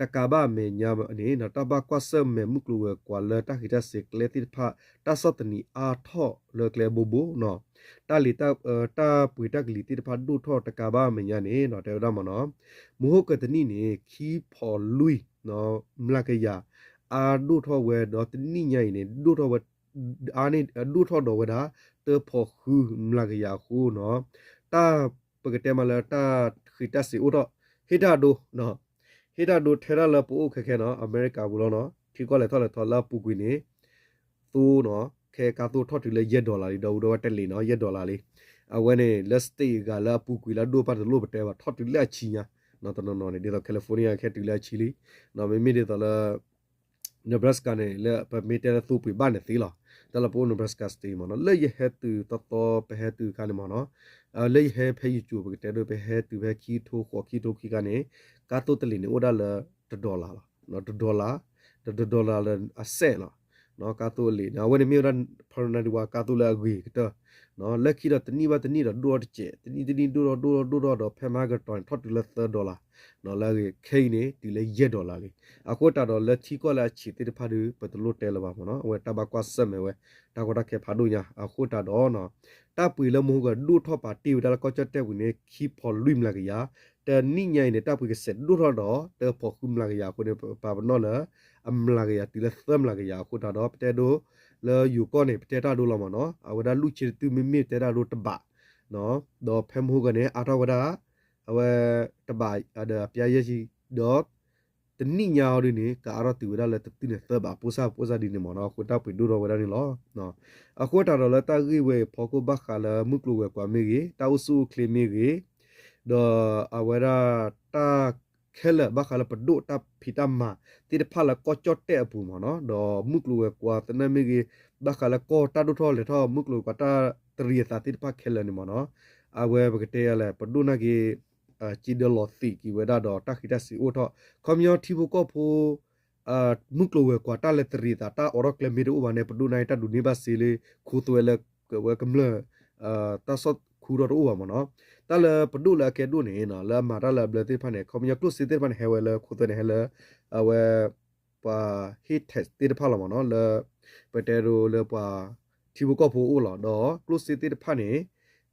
တကးဘၣ်အမဲာ်ညါန့ၣ် တၢ်ဘၣ်ကွၢ်ဆၢၣ်မဲာ်မုၢ်ကျိၤဝဲၤကွာ်လၢ တၢ်ဃံးတၢ်စ့ၤကျဲသ့ၣ်တဖၣ် တၢ်ဆီၣ်သနံးအါထီၣ်လၢကျဲဘိဘိ တၢ်လ့ၤ တၢ်ပှ့ၤတၢ်ကလံၤသ့ၣ်တဖၣ်ဒိၣ်ထီၣ်တကးဘၣ်အမဲာ်ညါန့ၣ် တဲဝဲဒၣ်မ့ၢ်နီၤ မဟိကတနံၣ်န့ၣ် ခံဖီလွံၢ်မျးကယၤ အါဒိၣ်ထီၣ်ဝဲဒီးတနံၣ်ညါအံၤန့ၣ် ဒိၣ်ထီၣ်ဝဲ အါန့ၢ်ဒိၣ်ထီၣ်ဒီးဝဲဒၣ် တၢဖီဃုမျးကယၤအဃိနီၤ တၢ်ပကတဲမးလၢတၢ်ဃံးတၢ်စ့ၤအိၣ်ထီၣ် ဟ့ၣ်တၢ်ဒိ ဟ့ၣ်တၢ်ဒိထဲဒၣ်လၢပအိၣ်ခဲခဲနီၤ အမဲရကၤပူၤလီၤနီၤ ထံကီၢ်လဲၤထီၣ်လဲၤထီလၢအပူၤကွံာ်န့ၣ် သိနီၤ ခဲကါသိထီၣ်တုၤလၢယဲၢ် dollar လံ ဒီပုၢ်ဒီဝဲၢ် တလ့ၤနီၤ ယဲၢ် dollar လံ. အဝဲန့ၣ် လၢ state ဂၤလၢအပူၤကွံာ်လၢအဒိၣ်ပၢ်တလိၣ်ပတဲဘၣ် ထီၣ်တုၤလၢအဆံညါ တနီၤနီၤန့ၣ် ဒ်သိး California ခဲတုၤလၢအဆံလံ. မ့မ့ၢ်ဒ်သိးလၢ Nebraska န့ၣ် လၢပမ့ၢ်တဲလၢသိပှ့ၤဘၣ်န့ၣ်သ့လီၤ. တၢ်လၢပအိၣ် Nebraska state မ့ၢ်နီၤ လၢယဟဲတုၤသီသီ ပဟဲတုၤအခါန့ၣ်မ့ၢ်နီၤ လၢယဟဲဖဲယကၠိၤ ပကတဲဒိ ပဟဲတုၤဖဲခံထိဃိး ခံထိခံခါန့ၣ် ကါသိတလ့ၤန့ၣ် အိၣ်ဒၣ်လၢ တ dollar လီၤ. တ dollar တ dollar လၢအစဲးလီၤ. ကါသိအလ့ၤန့ၣ် အဝဲန့ၣ်မ့ၢ်ဝဲဒၣ် Parananawa ကါသိလၢအဂ့ၤကတၢၢ် လၢခံဒီးတနံၣ်ဘၣ်တနံၣ်ဒီးဒိၣ်ထီၣ်တစဲး တနံၣ်တနံၣ်ဒိၣ်ထီၣ်ဒိၣ်ထီၣ်ဒိၣ်ထီၣ်ဒီးဖဲမဟါကတီၤန့ၣ် ထီၣ်တုၤလၢသၢ dollar လၢအဂ့ၤ ခဲအံၤန့ၣ် တုၤလၢယဲၢ် dollar လံ. အဃိသတးဒီးလၢထံကီၢ်လၢအဆံးသ့ၣ်တဖၣ်ဒီး ပတလိၣ်တဲလၢၤဘၣ်မ့ၢ်နီၤ အဝဲတၢ်ဘၣ်ကွၢ်ဆၢၣ်မဲာ်ဝဲ တၢ်ကီတၢ်ခဲဖးဒိၣ်ညါ အဃိသတးဒီး တၢ်ပှ့ၤလၢမဟိကဒိၣ်ထီၣ်ပာ်တ့ၢ်ဝဲဒၣ်လၢကီၢ်ကၠီၣ်တဲၣ်ပူၤန့ၣ် ခံဖီလွံၢ်မျးကယၤ တနံၣ်ညါအံၤန့ၣ် တၢ်ပှ့ၤကစဲးဒိၣ်ထီၣ်ဒီး တဖီဃုမျးကယၤအဃိန့ၣ် ပပာ်ပနီၣ်လၢ အမျးကယၤတုၤလၢသၢမျးကယၤအဃိသတးဒီး ပတဲဒိ လၢယိၤကီၢ်န့ၣ် ပတဲတၢ်ဒိလီၤမ့ၢ်နီၤ အဝဲဒၣ်လူၢ်ဆ့တတုၢ်မ့မ့ၢ်တဲတၢ်ဒိတဘး ဒီးဖဲမဟိကန့ၣ် အါထီၣ်ဝဲဒၣ် အဝဲ တဘးဒီးအပျဲယဲၢ်ဆံ ဒီး တနံၣ်ညါအီၤဒ်န့ၣ် ကအါထီၣ်တုၤဝဲဒၣ်လၢတတုၢ်န့ၣ်သၢဘး ပိၢ်စၢ်ပိၢ်စၢ်ဒ်န့ၣ်မ့ၢ်နီၤ အဃိတၢ်ပှ့ၤဒိၣ်ထီၣ်ဝဲဒၣ်န့ၣ်လီၤ. အဃိသတးဒီးလၢတၢ်ဂ့ၢ်ဝဲအံၤဖီခိၣ်ဘၣ်ဃးလၢမုၢ်ကျိၤဝဲၤကွာ်မ့ၢ်ဂ့ၤ တၢ်အိၣ်ဆူၣ်အိၣ်ချ့မ့ၢ်ဂ့ၤ ဒီးအဝဲဒၣ်တၢ်ခဲလၢာ်ဘၣ်ဃးလၢပဒိၣ်တၢ်ဖံးတၢ်မၤသ့ၣ်တဖၣ်လၢကီၢ်ကၠီၣ်တဲၣ်အပူၤမ့ၢ်နီၤ ဒီးမုၢ်ကျိၤဝဲၤကွာ်သနာ်မ့ၢ်ဂ့ၤ ဘၣ်ဃးလၢကီၢ်တၢ်ဒိၣ်ထီၣ်လဲၤထီၣ် မုၢ်ကျိၤဝဲၤကွာ်တၢ်တရံးအသးသ့ၣ်တဖၣ်ခဲလၢာ်န့ၣ်မ့ၢ်နီၤ အဝဲပကတဲယၤလဲၣ် ပဒိၣ်နာ်က့ၤ စ့ဒၢလီၤသံးက့ၤဝဲဒၣ်ဒီးတၢ်ဃံးတၢ်စ့ၤအိၣ်ထီၣ် ခီပညီထံဖိကီၢ်ဖိ မုၢ်ကျိၤဝဲၤကွာ်တၢ်လဲၤတရံးသး တၢ်အိးထီၣ်ကျဲမ့ၢ်တအိၣ်ဘၣ်န့ၣ် ပဒိၣ်နာ်က့ၤတၢ်ဒိးန့ၢ်ဘၣ်စ့လၢ ခိသွဲလၢ ဝဲကမျၢၢ် တၢ်ဆီၣ်ခူထီၣ်တအိၣ်ဘၣ်မ့ၢ်နီၤ တၢ်လၢပဒိၣ်လၢအကဲဒိၣ်န့ၣ် လၢအမၤတၢ်လၢအဘျၢသ့ၣ်တဖၣ်န့ၣ် ခီပညီကျိၣ်စ့သ့ၣ်တဖၣ်န့ၣ် ဟဲဝဲလၢခိသွဲန့ၣ် ဟဲလၢ အဝဲ ပှၤဟ့ၣ် tax သ့ၣ်တဖၣ်လီၤမ့ၢ်နီၤ လၢ ပတဲဒိလၢပှၤထံဖိကီၢ်ဖိအအိၣ်လီၤ ဒီးကျိၣ်စ့သ့ၣ်တဖၣ်န့ၣ်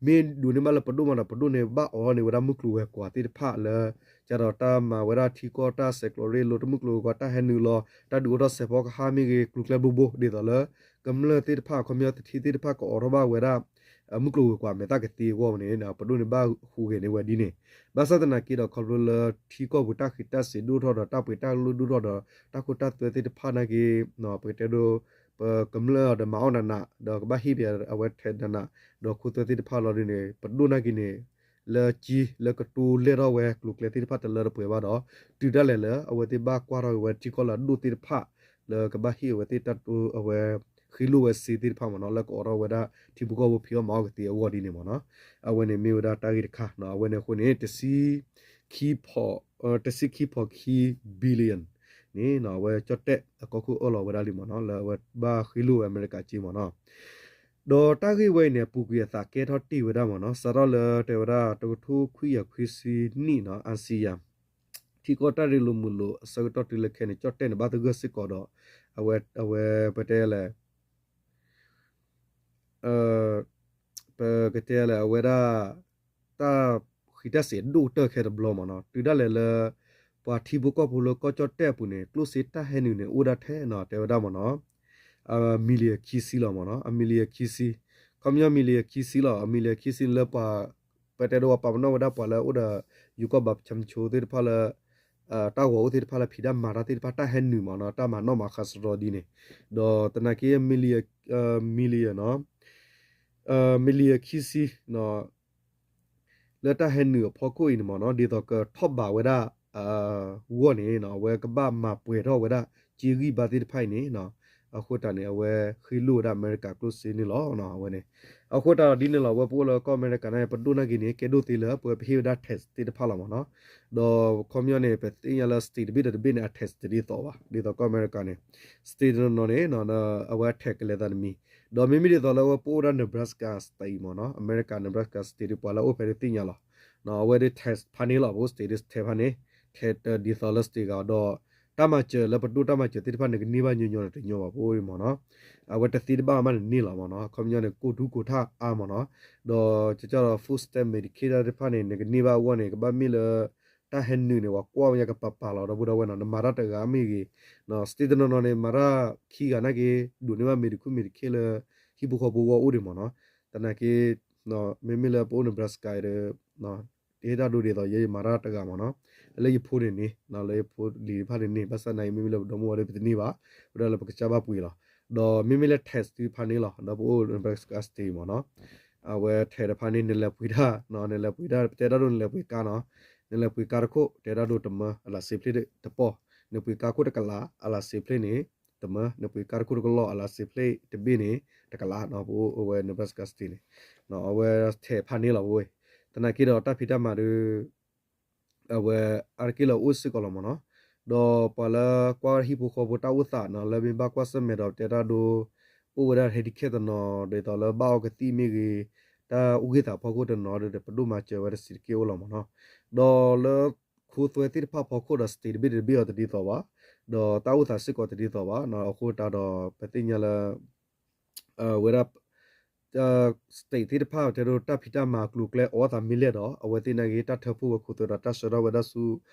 မ့ၢ်ဒိးန့ၢ်ဘၣ်လၢပဒိၣ်မးဒီး ပဒိၣ်န့ၣ်ဘၣ်အိးထီၣ်န့ၢ်ဝဲဒၣ်မုၢ်ကျိၤဝဲၤကွာ်သ့ၣ်တဖၣ်လၢ ကဒီးတၢ်မၤဝဲဒၣ်ထံကီၢ်တၢ်ဆဲးကျိးရ့ၣ်လိာ်တမုၢ်ကျိၤဝဲၤကွာ်တၢ်ဟဲနုာ်လီၤ တၢ်ဒုးအိၣ်ထီၣ်စဲးဖီကဟၣ်မ့ၢ်ဂ့ၤ ကျိၤကျဲဘိဘိ ဒ်သိးလၢ ကမျၢၢ်သ့ၣ်တဖၣ် ခီပညီသထံသ့ၣ်တဖၣ် ကအီးထီၣ်ဘၣ်ဝဲဒၣ် မုၢ်ကျိၤဝဲၤကွာ်မဲာ်သၣ်ကသ့အဂီၢ်န့ၣ် ပဒိၣ်န့ၣ်ဘၣ်ဟူးဂဲၤန့ၢ်ဝဲဒ်န့ၣ် ဘၣ်ဆၣ်သနာ်က့ဒီး ခီဖျိလၢထံကီၢ်ပူၤတၢ်ဃံးတၢ်စ့ၤဒိၣ်ထီၣ်ဒီး တၢ်ပှ့ၤတၢ်လိၣ်ဒိၣ်ထီၣ်ဒီး တၢ်ခိတၢ်သွဲသ့ၣ်တဖၣ်နာ်က့ ပကတဲဒိ ပကမျၢၢ်ဒီးမၤအီၣ်နးနး ဒီးကဘၣ်ဟ့ၣ်ပှၤအဝဲထဲနးနး ဒီးခိသွဲသ့ၣ်တဖၣ်လီၤဒ်န့ၣ် ပဒိၣ်နာ်က့န့ၣ် လၢကၠံ လၢကတိၤလဲၢ်ထီၣ်ဝဲကျိၤကျဲသ့ၣ်တဖၣ်တလၢတပှဲၤဘၣ်ဒီး တုၤဒၣ်လဲာ်လၢအဝဲသ့ၣ်ဘၣ်ကွၢ်ထီၣ်က့ၤဝဲထံကီၢ်လၢအဒိၣ်သ့ၣ်တဖၣ် လၢကဘၣ်ဟ့ၣ်အဝဲသ့ၣ်တၢ်တိ အဝဲ ဃ့လိၢ်ဝဲစ့သ့ၣ်တဖၣ်မ့ၢ်နီၤ လၢကအိးထီၣ်ဝဲဒၣ်ထံဖိကီၢ်ဖိဖံးအီၣ်မၤအီၣ်ကသ့အဂီၢ်ဒ်န့ၣ်မ့ၢ်နီၤ အဝဲန့ၣ်မ့ၢ်ဝဲဒၣ်တၢ်ဂ့ၢ်တခါ အဝဲန့ၣ်အဃိန့ၣ် တဆံခံဖီ တဆံခံဖီခံ billion န့ၣ် အဝဲကၠီၣ်တဲၣ်အကီၢ်ခိၣ်အၢၣ်လီၤဝဲဒၣ်လံမ့ၢ်နီၤ လၢအဝဲဘၣ်ဃ့လိၢ်ဝဲအမဲရကၤကၠ့မ့ၢ်နီၤ ဒီးတၢ်ဂ့ၢ်ဝဲအံၤန့ၣ် အပူၤကွံာ်အသးကဲထီၣ်တ့ၢ်ဝဲဒၣ်မ့ၢ်နီၤ စးထီၣ်လၢတဲဝဲဒၣ် တကထိခွံကယၤခွံဆံနံၣ်နီၤ အါစံယၤ ထံကီၢ်တၢ်ရ့လိာ်မုာ်လိာ်အဆၢကတီၢ်တုၤလၢခဲန့ၣ် ကၠီၣ်တဲၣ်န့ၣ် ဘၣ်သဂၢၢ်စ့ၢ်ကီးဒီး အဝဲ အဝဲပတဲလဲၣ် ပကတဲလဲၣ် အဝဲဒၣ် တၢ်ဃံးတၢ်စ့ၤဒိၣ်ကတၢၢ်ခဲတဘျီမ့ၢ်နီၤ တုၤဒၣ်လဲာ်လၢ ပှၤထံဖိကီၢ်ဖိလၢကီၢ်ကၠီၣ်တဲၣ်အပူၤန့ၣ် ကျိၣ်စ့တၢ်ဟဲနုာ်န့ၣ် အိၣ်ဒၣ်ထဲနီၤ တဲဝဲဒၣ်မ့ၢ်နီၤ အမံၤလံယၤခံဆံလီၤမ့ၢ်နီၤ အမံၤလံယၤခံဆံ ခီပညီမံၤလံယၤခံဆံလီၤ အမံၤလံယၤခံဆံန့ၣ်လၢပှၤ ပတဲဒိပှၤပာ်ပနီၣ်ဝဲဒၣ်ပှၤလၢအိၣ်ဒီး ယိၤကီၢ်ဘၣ်ပဆၢမဆိသ့ၣ်တဖၣ်လၢ တၢ်ဂီၤအိၣ်သ့ၣ်တဖၣ်လၢဖံးတၢ်မၤတၢ်သ့ၣ်တဖၣ် တၢ်ဟဲနုာ်မ့ၢ်နီၤ တၢ်မၤနီၣ်မၤဃါစရီဒ်န့ၣ် ဒီးသနာ်က့ မံၤလံယၤ မံၤလံယၤနီၤ မံၤလံယၤခံဆံ လၢတၢ်ဟဲနုာ်အဖီခိၣ်အံၤန့ၣ်မ့ၢ်နီၤ ဒ်သိးကထီၣ်ဘးဝဲဒၣ် ဂီၢ်န့ၣ် အဝဲကဘၣ်မၤပှဲၤထီၣ်ဝဲဒၣ် ကၠ့ဂံၢ်ဘါသ့ၣ်တဖၣ်အံၤန့ၣ် အဃိသတးန့ၣ် အဝဲဃ့လိၢ်ဝဲဒၣ်အမဲရကၤကျိၣ်စ့န့ၣ်လီၤ အဝဲန့ၣ် အဃိသတးဒီးဒ်န့ၣ်လီၤ အဝဲပအိၣ်လၢကီၢ်အမဲရကၤန့ၣ် ပဒိၣ်နာ်က့ၤန့ၣ် ကဲဒိၣ်သ့လၢပဝဲပဟ့ၣ်ဝဲဒၣ် tax သ့ၣ်တဖၣ်လီၤမ့ၢ်နီၤ ဒီးခီပညီန့ၣ် ပသ့ၣ်ညါလၢ state တဘ့ၣ်ဒီးတဘ့ၣ်န့ၣ် အ tax တဒ်သိးဘၣ် ဒ်သိးကီၢ်အမဲရကၤန့ၣ် state တနီၤနီၤန့ၣ် အဝဲအ tax ကလဲၤသးတမံၤ ဒီးမ့မ့ၢ်ဒ်သိးလၢအဝဲပအိၣ်ဝဲဒၣ် Nebraska state မ့ၢ်နီၤ အမဲရကၤ Nebraska state ပှၤလၢအအိၣ်ဖဲန့ၣ်သ့ၣ်ညါလီၤ အဝဲဒၣ် tax ဖးန့ၣ်လီၤ ပအိၣ် state ထဲဖးန့ၣ် ထဲဒ်သိးလၢ state ဂၤဒီး တၢ်မၤစၢၤလၢပဒိၣ်တၢ်မၤစၢၤသ့ၣ်တဖၣ်န့ၣ် ကန့ၢ်ဘၣ်ညီညီန့ၣ်တညီဘၣ်ပအိၣ်မ့ၢ်နီၤ အဝဲတသ့တဘၣ်မးန့ၣ်န့ၢ်လီၤမ့ၢ်နီၤ ခီပညီန့ၣ် ကိၢ်ဒူကိၢ်ထၣ်အါမ့ၢ်နီၤ ဒီးကကဒီး food stamp Medicaid တၢ်သ့ၣ်တဖၣ်န့ၣ် နကန့ၢ်ဘၣ်အဂီၢ်န့ၣ် ကဘၣ်မ့ၢ်လၢ တၢ်ဟဲနုာ်န့ၣ် ပှၤကွၢ်ဝဲညါကပာ်ပာ်လီၤ ဒီပုၢ်ဒီဝဲၢ်နီၤ နမၤတၢ်တဂၤမ့ၢ်ဂ့ၤ state တနီၤနီၤန့ၣ် မၤတၢ်ခံဂၤနာ်က့ ဒိးန့ၢ်ဘၣ် Medicaid Medicaid လၢ ဟံၣ်ဖိဃီဖိအဂီၢ်အိၣ်ဒံးမ့ၢ်နီၤ သနာ်က့ မ့မ့ၢ်လၢပအိၣ် Nebraska ဒီး ယဟ့ၣ်တၢ်ဒိဒ်သိး ယမၤတၢ်တဂၤမ့ၢ်နီၤ, လၢယဖိန့ၣ်န့ၣ် လၢယဖိလံၤတဖၣ်န့ၣ်န့ၣ် ဘၣ်ဆၣ်သနာ်က့ မ့မ့ၢ်လၢပဒီမါဝၤဒီး ပတန့ၢ်ဘၣ်, ဝဲဒၣ်လၢပကစၢ်ဘၣ်ပှ့ၤလီၤ. ဒီးမ့မ့ၢ်လၢ Texas တဖၣ်န့ၣ်လီၤ, ဒီးပအိၣ် Nebraska State မ့ၢ်နီၤ, အဝဲ Texas တဖၣ်န့ၣ် နလဲၤပှ့ၤတၢ် နလဲၤပှ့ၤတၢ် ပတဲတၢ်ဒိ နလဲၤပှ့ၤကါနီၤ, နလဲၤပှ့ၤကါတခိၣ် တဲတၢ်ဒိတမၢ အလးစ့ဖျ့တပီၢ်, နပှ့ၤကါခိၣ်တကလး အလးစ့ဖျ့န့ၣ် တမၢ, နပှ့ၤကါတခိၣ်တကလီၢ် အလးစ့ဖျ့တဘ့ၣ်န့ၣ် တကလးနီၤ, ပအိၣ်အဝဲ Nebraska State န့ၣ်, အဝဲ Texas ဖၣ်န့ၣ်လီၤဝဲ, သနာ်က့ဒီးတၢ်ဖံးတၢ်မၤဒီး အဝဲအါတက့ၢ်လၢအအိၣ်စ့ၢ်ကီးလီၤမ့ၢ်နီၤ, ဒီးပှၤလၢကွၢ်ဟံၣ်ဖိဃီဖိတၢ်အိၣ်သးနီၤ လၢမ့ၢ်ဘၣ်ကွၢ်ဆၢၣ်မဲာ်ဒီးတဲတၢ်ဒိ အိၣ်ဝဲဒၣ် handicap တနီၤ ဒ်သိးလၢဘၣ်အီကသံၣ်မ့ၢ်ဂ့ၤ, တၢ်အူဂ့ၢ်သးဖီခိၣ်တနီၤဒီး ပဒိၣ်မၤစၢၤဝဲတစဲးတက့ၢ်အိၣ်လီၤမ့ၢ်နီၤ, ဒီးလၢခိသွဲသ့ၣ်တဖၣ်ဖီခိၣ်ဒီး state တဘ့ၣ်တဘ့ၣ်အီၤတဒ်သိးဘၣ်, ဒီးတၢ်အိၣ်သးစ့ၢ်ကီးတဒ်သိးဘၣ်, အဃိတၢ်ဒီး ပသ့ၣ်ညါလၢ ဝဲဒၣ် state သ့ၣ်တဖၣ် တဲဒိတၢ်ဖံးတၢ်မၤအကျိၤအကျဲအိၣ်အသးမ့ၢ်လဲၣ်ဒီး အဝဲသ့ၣ်နာ်က့ တၢ်ထၢဖှိၣ်ဝဲခိသွဲဒီးတၢ်ဆှၢထီၣ်ဝဲဒၣ်ဆူ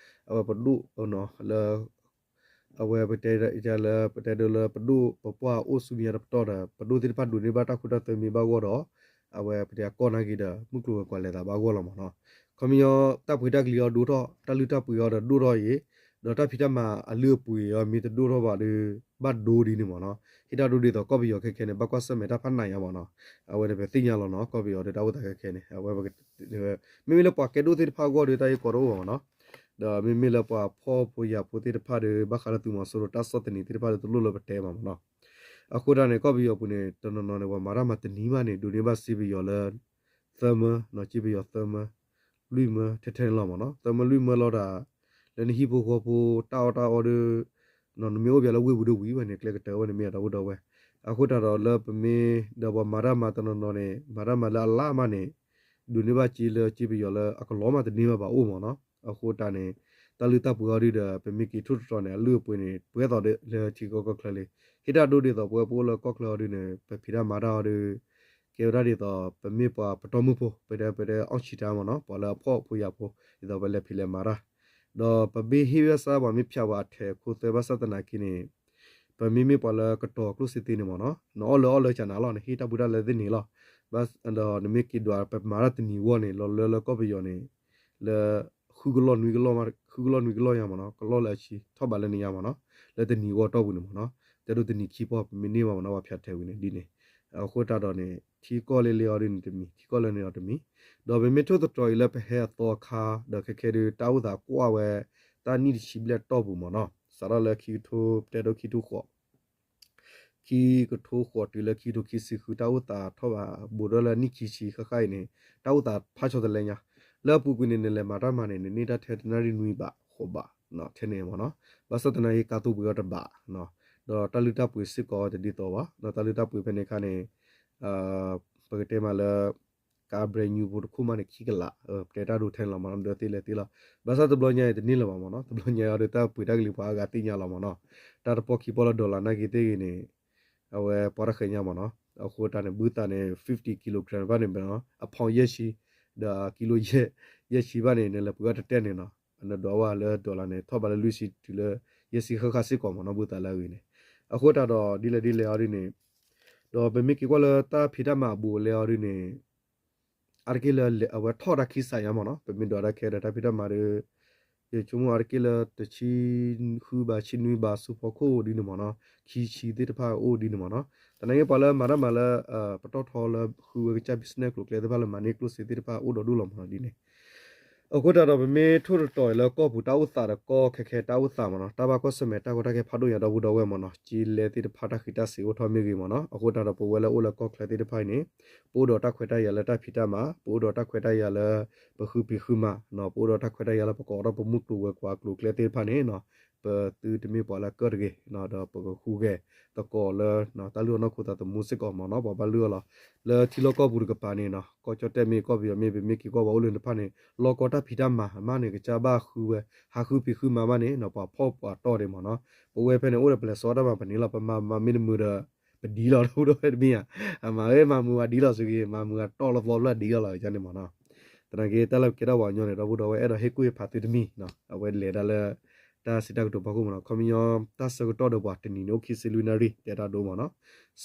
အဝဲပဒိၣ်လၢ အဝဲပတဲဒၣ်လၢပတဲဒိလၢပဒိၣ်ပပှၢ်အိၣ်ဆူမဲာ်ညါတပတီၢ်ဒီး ပဒိၣ်သ့ၣ်တဖၣ်ဒိးန့ၢ်ဘၣ်တၢ်ဃူတၢ်သုးမ့ၢ်ဘၣ်ဂီၢ်ဒီး အဝဲပတဲကီၢ်နာ်က့ဒီး မုၢ်ကျိၤဝဲၤကွာ်လဲၤသးဘၣ်ဂီၢ်လီၤမ့ၢ်နီၤ, ခီပညီ တၢ်ပှ့ၤတၢ်ကလံၤအီၤဒိၣ်ထီၣ် တၢ်လုၢ်တၢ်ပှ့ၤအီၤဒီးဒိၣ်ထီၣ်အံၤ, ဒီးတၢ်ဖံးတၢ်မၤအလုၢ်အပှ့ၤအီၤမ့ၢ်တဒိၣ်ထီၣ်ဘၣ်ဒီး ဘၣ်ဒိဒ်န့ၣ်မ့ၢ်နီၤ, ဟ့ၣ်တၢ်ဒိဒ်သိးကီၢ်ပယီၤခဲခဲန့ၣ် ဘၣ်ကွၢ်ဆၢၣ်မဲာ်တၢ်ဖးနးညါမ့ၢ်နီၤ, အဝဲန့ၣ်ပသ့ၣ်ညါလီၤနီၤ ကီၢ်ပယီၤဒီးတၢ်အိၣ်သးခဲခဲန့ၣ် အဝဲ မ့မ့ၢ်လၢပှၤကဲဒိၣ်သ့ၣ်တဖၣ်အဂီၢ်ဒီးတၢ်ဂ့ၢ်ကီတအိၣ်ဘၣ်မ့ၢ်နီၤ, ဒီးမ့မ့ၢ်လၢပှၤဖှီၣ်ဖိယာ်ဖိသ့ၣ်တဖၣ်ဒီး ဘၣ်ဃးလၢသုးမီၤစိရိၤတၢ်ဆီၣ်သနံးသ့ၣ်တဖၣ်ဒီးတလိၣ်လၢပတဲဘၣ်မ့ၢ်နီၤ, အဃိတၢ်န့ၣ် ကီၢ်ပယီၤပူၤန့ၣ် တနီၤနီၤန့ၣ် ပှၤမၤတၢ်မၤတနံၤမးန့ၣ် ဒိးန့ၢ်ဘၣ်စ့ပယီၤလၢ သၢမၢ, စ့ပယီၤသၢမၢ, လွံၢ်မၢ ထဲထဲန့ၣ်လီၤမ့ၢ်နီၤ, သၢမၢလွံၢ်မၢလီၤတၢ် လၢနဟံၣ်ဖိဃီဖိတၢ်အီၣ်တၢ်အီဒီး နမ့ၢ်အိၣ်ပှၤလၢဝ့ၢ်ပူၤဒီးဝံၤဝဲန့ၣ် ကျဲကတၢၢ်ဝဲန့ၣ်မ့ၢ်အဒီပုၢ်ဒီဝဲၢ်, အဃိတၢ်ဒီးလၢပမ့ၢ်ဒီးပှၤမၤတၢ်မၤတနီၤနီၤန့ၣ် မၤတၢ်မၤလၢအလါမးန့ၣ် ဒိးန့ၢ်ဘၣ်စ့လၢစ့ပယီၤလၢအကလီၤမးတန့ၢ်ဘၣ်ဘၣ်အိၣ်မ့ၢ်နီၤ, အဃိတၢ်န့ၣ် တၢ်လုၢ်တၢ်ပှ့ၤအီၤဒုဒီး ပမ့ၢ်က့ၤထိၣ်တတီၤန့ၣ် အလုၢ်အပှ့ၤန့ၣ် ပှဲၤသိးဒီးလၢထံကီၢ်ကီၢ်ချၢလံ, ဟ့ၣ်တၢ်ဒိဒ်သိးပဝဲပအိၣ်လၢကီၢ်ချၢအီၤဒုန့ၣ် ပဖံးတၢ်မၤတၢ်အီၤဒု ကဲဝဲဒၣ်ဒ်သိး ပမ့ၢ်ပှၤပတီၢ်မုၢ်ဖိ ပတဲပတဲအီၣ်ဆံးတၢ်မ့ၢ်နီၤ ပှၤလၢအဖှီၣ်ဖိယာ်ဖိ ဒ်သိးပလဲၤဖံးလဲၤမၤတၢ်, ဒီးပမ့ၢ်ဟ့ၣ်ဝဲစၢ်ပှၤမ့ၢ်ဖျါဝဲအထဲးခိသွဲဘၣ်ဆၣ်သနာ်က့န့ၣ် ပမ့မ့ၢ်ပှၤလၢကတီၤကျိၣ်စ့သ့န့ၣ်မ့ၢ်နီၤ နအီၣ်လၢအီၣ်လၢကနၤလီၤ နဟ့ၣ်တၢ်ဘှံးတၢ်လၢသ့န့ၣ်လီၤ, ဒီးနမ့ၢ်က့ၤဒွးပမၤတၢ်တနံၤဂီၢ်န့ၣ် လီၤလၢလၢကီၢ်ပယီၤန့ၣ် လၢ ဃုကလီၢ်နွံကလီၢ်မး ဃုကလီၢ်နွံကလီၢ်ညါမ့ၢ်နီၤ ကလီၢ်လၢအဆံ ထီၣ်ဘးလၢနညါမ့ၢ်နီၤ လၢတနံၤဂီၢ်တီၢ်ပူၤန့ၣ်မ့ၢ်နီၤ တဲဒိတနံၤခံပီၢ် ပမ့ၢ်န့ၢ်ဘၣ်မ့ၢ်နီၤ ပှၤဖၠးထဲးဝံၤန့ၣ်ဒ်န့ၣ်, အဃိတၢ်ဒီးန့ၣ် ထံကီၢ်လၢလၢအီၤဒ်န့ၣ်တမံၤ ထံကီၢ်လၢန့ၣ်အီၤတမံၤ, ဒီးပမ့ၢ်ထိၣ်သတြီၤအံၤလၢပဟဲအသီအခါ ဒီးခဲခဲဒုး တၢ်အိၣ်သးကွၢ်ဝဲ တၢ်နံၣ်တဆံဘျဲၣ်တီၢ်ပူၤမ့ၢ်နီၤ စးထီၣ်လၢခံကထိ ပတဲဒိခံကထိဃိး ခံကထိဃိးတုၤလၢခံကထိခံဆံဃု တၢ်အိၣ်သးထီၣ်ဘး ဘူးဒီးလၢနံၣ်ခံဆံဃၣ်ဃၣ်အံၤန့ၣ် တၢ်အိၣ်သးဖးဆီတလဲညါ, လၢအပူၤကွံာ်န့ၣ် နလဲၤမၤတၢ်မၤန့ၣ် နန့ၢ်တၢ်ထဲတနၣ်ရံၣ်နွံဘးဃိးဘး ထဲန့ၣ်မ့ၢ်နီၤ, ဘၣ်ဆၣ်သနာ်က့ ကါသိပှ့ၤအီၤတဘး, ဒီးတၢ်လုၢ်တၢ်ပှ့ၤစ့ၢ်ကီးတဒ်သိးဘၣ်, တၢ်လုၢ်တၢ်ပှ့ၤဖဲန့ၣ်အခါန့ၣ် ပကတဲမးလၢ ကါ brand new ဖိတခိၣ်မးန့ၣ် ခံကလး, ပတဲတၢ်ဒိထဲန့ၣ်လီၤမ့ၢ်နီၤ, ဒၢသ့လဲၤသ့လီၤ, ဘၣ်ဆၣ်တဘျီညါအံၤတန့ၢ်လၢၤဘၣ်မ့ၢ်နီၤ, တဘျီညါအံၤဒီး တၢ်ပှ့ၤတၢ်ကလံၤပှၤအါဂၤသ့ၣ်ညါလီၤမ့ၢ်နီၤ, တၢ်တပီၢ်ခံပီၢ်လၢ dollar နာ်က့သ့ၣ်ဂ့ၤန့ၣ် အဝဲပှၤတၢ်ဃဲၤညါမ့ၢ်နီၤ, အဃိတၢ်န့ၣ် ဘုသးန့ၣ် fifty kilogram ဘၣ်န့ၣ် အ pound ယဲၢ်ဆံ, ဒီး kilo ယဲၢ်ဆံဘၣ်န့ၣ် နလဲၤပှ့ၤအီၤတတဲန့ၣ်နီၤ, နဒွးဝဲလၢ dollar န့ၣ် ထီၣ်ဘးလၢလွံၢ်ဆံတုၤလၢ ယဲၢ်ဆံဃၣ်ဃၣ်စ့ၢ်ကီးမ့ၢ်နီၤ, ဘုသးလၢအဂ့ၤန့ၣ်, အဃိတၢ်ဒီး ဒ်လဲၣ်ဒ်လဲၣ်အီၤဒ်န့ၣ် ဒီးပမ့ၢ်က့ၤကွၢ်လၢတၢ်ဖံးတၢ်မၤအဘူးအလဲအီၤဒ်န့ၣ် အါတက့ၢ်လၢအဝဲထီၣ်တၢ်ခံစးယါမ့ၢ်နီၤ, ပမ့ၢ်ဒွးတၢ်ခဲဒီးတၢ်ဖံးတၢ်မၤဒီး ယဆိကမိၣ်အါတက့ၢ်လၢတဆံဃုဘး ဆံနွံဘးဆူဖီခိၣ်ဒ်န့ၣ်မ့ၢ်နီၤ, ခံဆံသ့ၣ်တဖၣ်အိၣ်ဒ်န့ၣ်မ့ၢ်နီၤ, သနာ်က့ပှၤလၢမၤတၢ်မၤလၢ ပတီၢ်ထီလၢဃုဝဲကစၢ် business ကျိၤကျဲသ့ၣ်တဖၣ်လၢမၤန့ၢ်ကျိၣ်စ့သ့ၣ်တဖၣ်အိၣ်ဒီးဒိၣ်လီၤမ့ၢ်နီၤဒ်န့ၣ် အဃိတၢ်ဒီးပမ့ၢ်ထိၣ်တတီၤအံၤလၢကီၢ်ပူၤတၢ်အိၣ်သးဒီးကီၢ်ခဲခဲတၢ်အိၣ်သးမ့ၢ်နီၤ, တၢ်ဘၣ်ကွၢ်ဆၢၣ်မဲာ်တၢ်ကီတၢ်ခဲဖးဒိၣ်ညါဒီပုၢ်ဒီဝဲၢ်မ့ၢ်နီၤ, ကၠ့လဲသ့ၣ်တဖၣ်တၢ်ဃံးတၢ်စ့ၤအိၣ်ထီၣ်မ့ၢ်ဂ့ၤမ့ၢ်နီၤ, အဃိတၢ်ဒီးပဝဲလၢအိၣ်လၢကီၢ်ချၢသ့ၣ်တဖၣ်အံၤန့ၣ် ပအိၣ်ဒီးတၢ်ခွဲးတၢ်ယာ်လၢတၢ်ဖံးတၢ်မၤ, ပအိၣ်ဒီးတၢ်ခွဲးတၢ်ယာ်လၢ ပဃုဖံးဃုမၤ, ပအိၣ်ဒီးတၢ်ခွဲးတၢ်ယာ်လၢပကိးထီၣ်ပမုၢ်ကျိၤဝဲၤကွာ်ကျိၤကျဲသ့ၣ်တဖၣ်န့ၣ် ပသုတမ့ၢ်ပှၤလၢကၢၣ်တဂ့ၤ, ဒီးပကဃုဂဲၤသကိးလၢ တၢ်လုၢ်အီၣ်နီၢ်ခိသးသမူစ့ၢ်ကီးမ့ၢ်နီၤ, ပှၤဘၣ်လုၢ်အီၣ်လီၤ လၢထံလီၢ်ကီၢ်ပူၤတကပၤန့ၣ် ကီၢ်ကၠီၣ်တဲၣ်မ့ၢ်ကီၢ်ပယီၤမ့ၢ် ပမ့ၢ်က့ၤကွၢ်ပှၤအိၣ်လၢတဖၣ်န့ၣ် လီၢ်ကီတၢ်ဖံးတၢ်မၤမးန့ၣ် ကစၢ်ဘၣ်ဃုဝဲ ဟးဃုဖံးဃုမၤမးန့ၣ် ပှၤဖှီၣ်ပှၤတီၢ်ဒံးမ့ၢ်နီၤ, ပဝဲဖဲန့ၣ်အိၣ်ဒီးပလဲၤစီတၢ်မၤပန့ၣ်လီၤ, ပမၤမၤမ့ၢ်တမုာ်ဒီး ပဒ်လီၤ ဒီပုၢ်ဒီဝဲၢ်တမ့ၢ်ဧါ, အမၤဂ့ၤမၤမုာ်ဝဲဒ်လီၤစူၤဂ့ၤ မၤမုာ်အတီၢ်လီၤသီဖျၢၣ်ဒ်လီၤလီၤ ကန့ၣ်မ့ၢ်နီၤ, သနာ်က့တၢ်လၢပကဲထီၣ်ပှၤကညီန့ၣ် ဒီပုၢ်ဒီဝဲၢ်အဲၣ်ဒိးဟ့ၣ်ကူၣ်ဟ့ၣ်ဖးသုတမံၤ, အဝဲလဲၤဒၣ်လၢ တၢ်စံးတၢ်ကတိၤဖီခိၣ်မ့ၢ်နီၤ. ခီပညီ တၢ်ဆၢကတီၢ်ဒီးပှၤတနံၤန့ၣ် အိၣ်ခံဆံလွံၢ်နၣ်ရံၣ် တဲတၢ်ဒိမ့ၢ်နီၤ.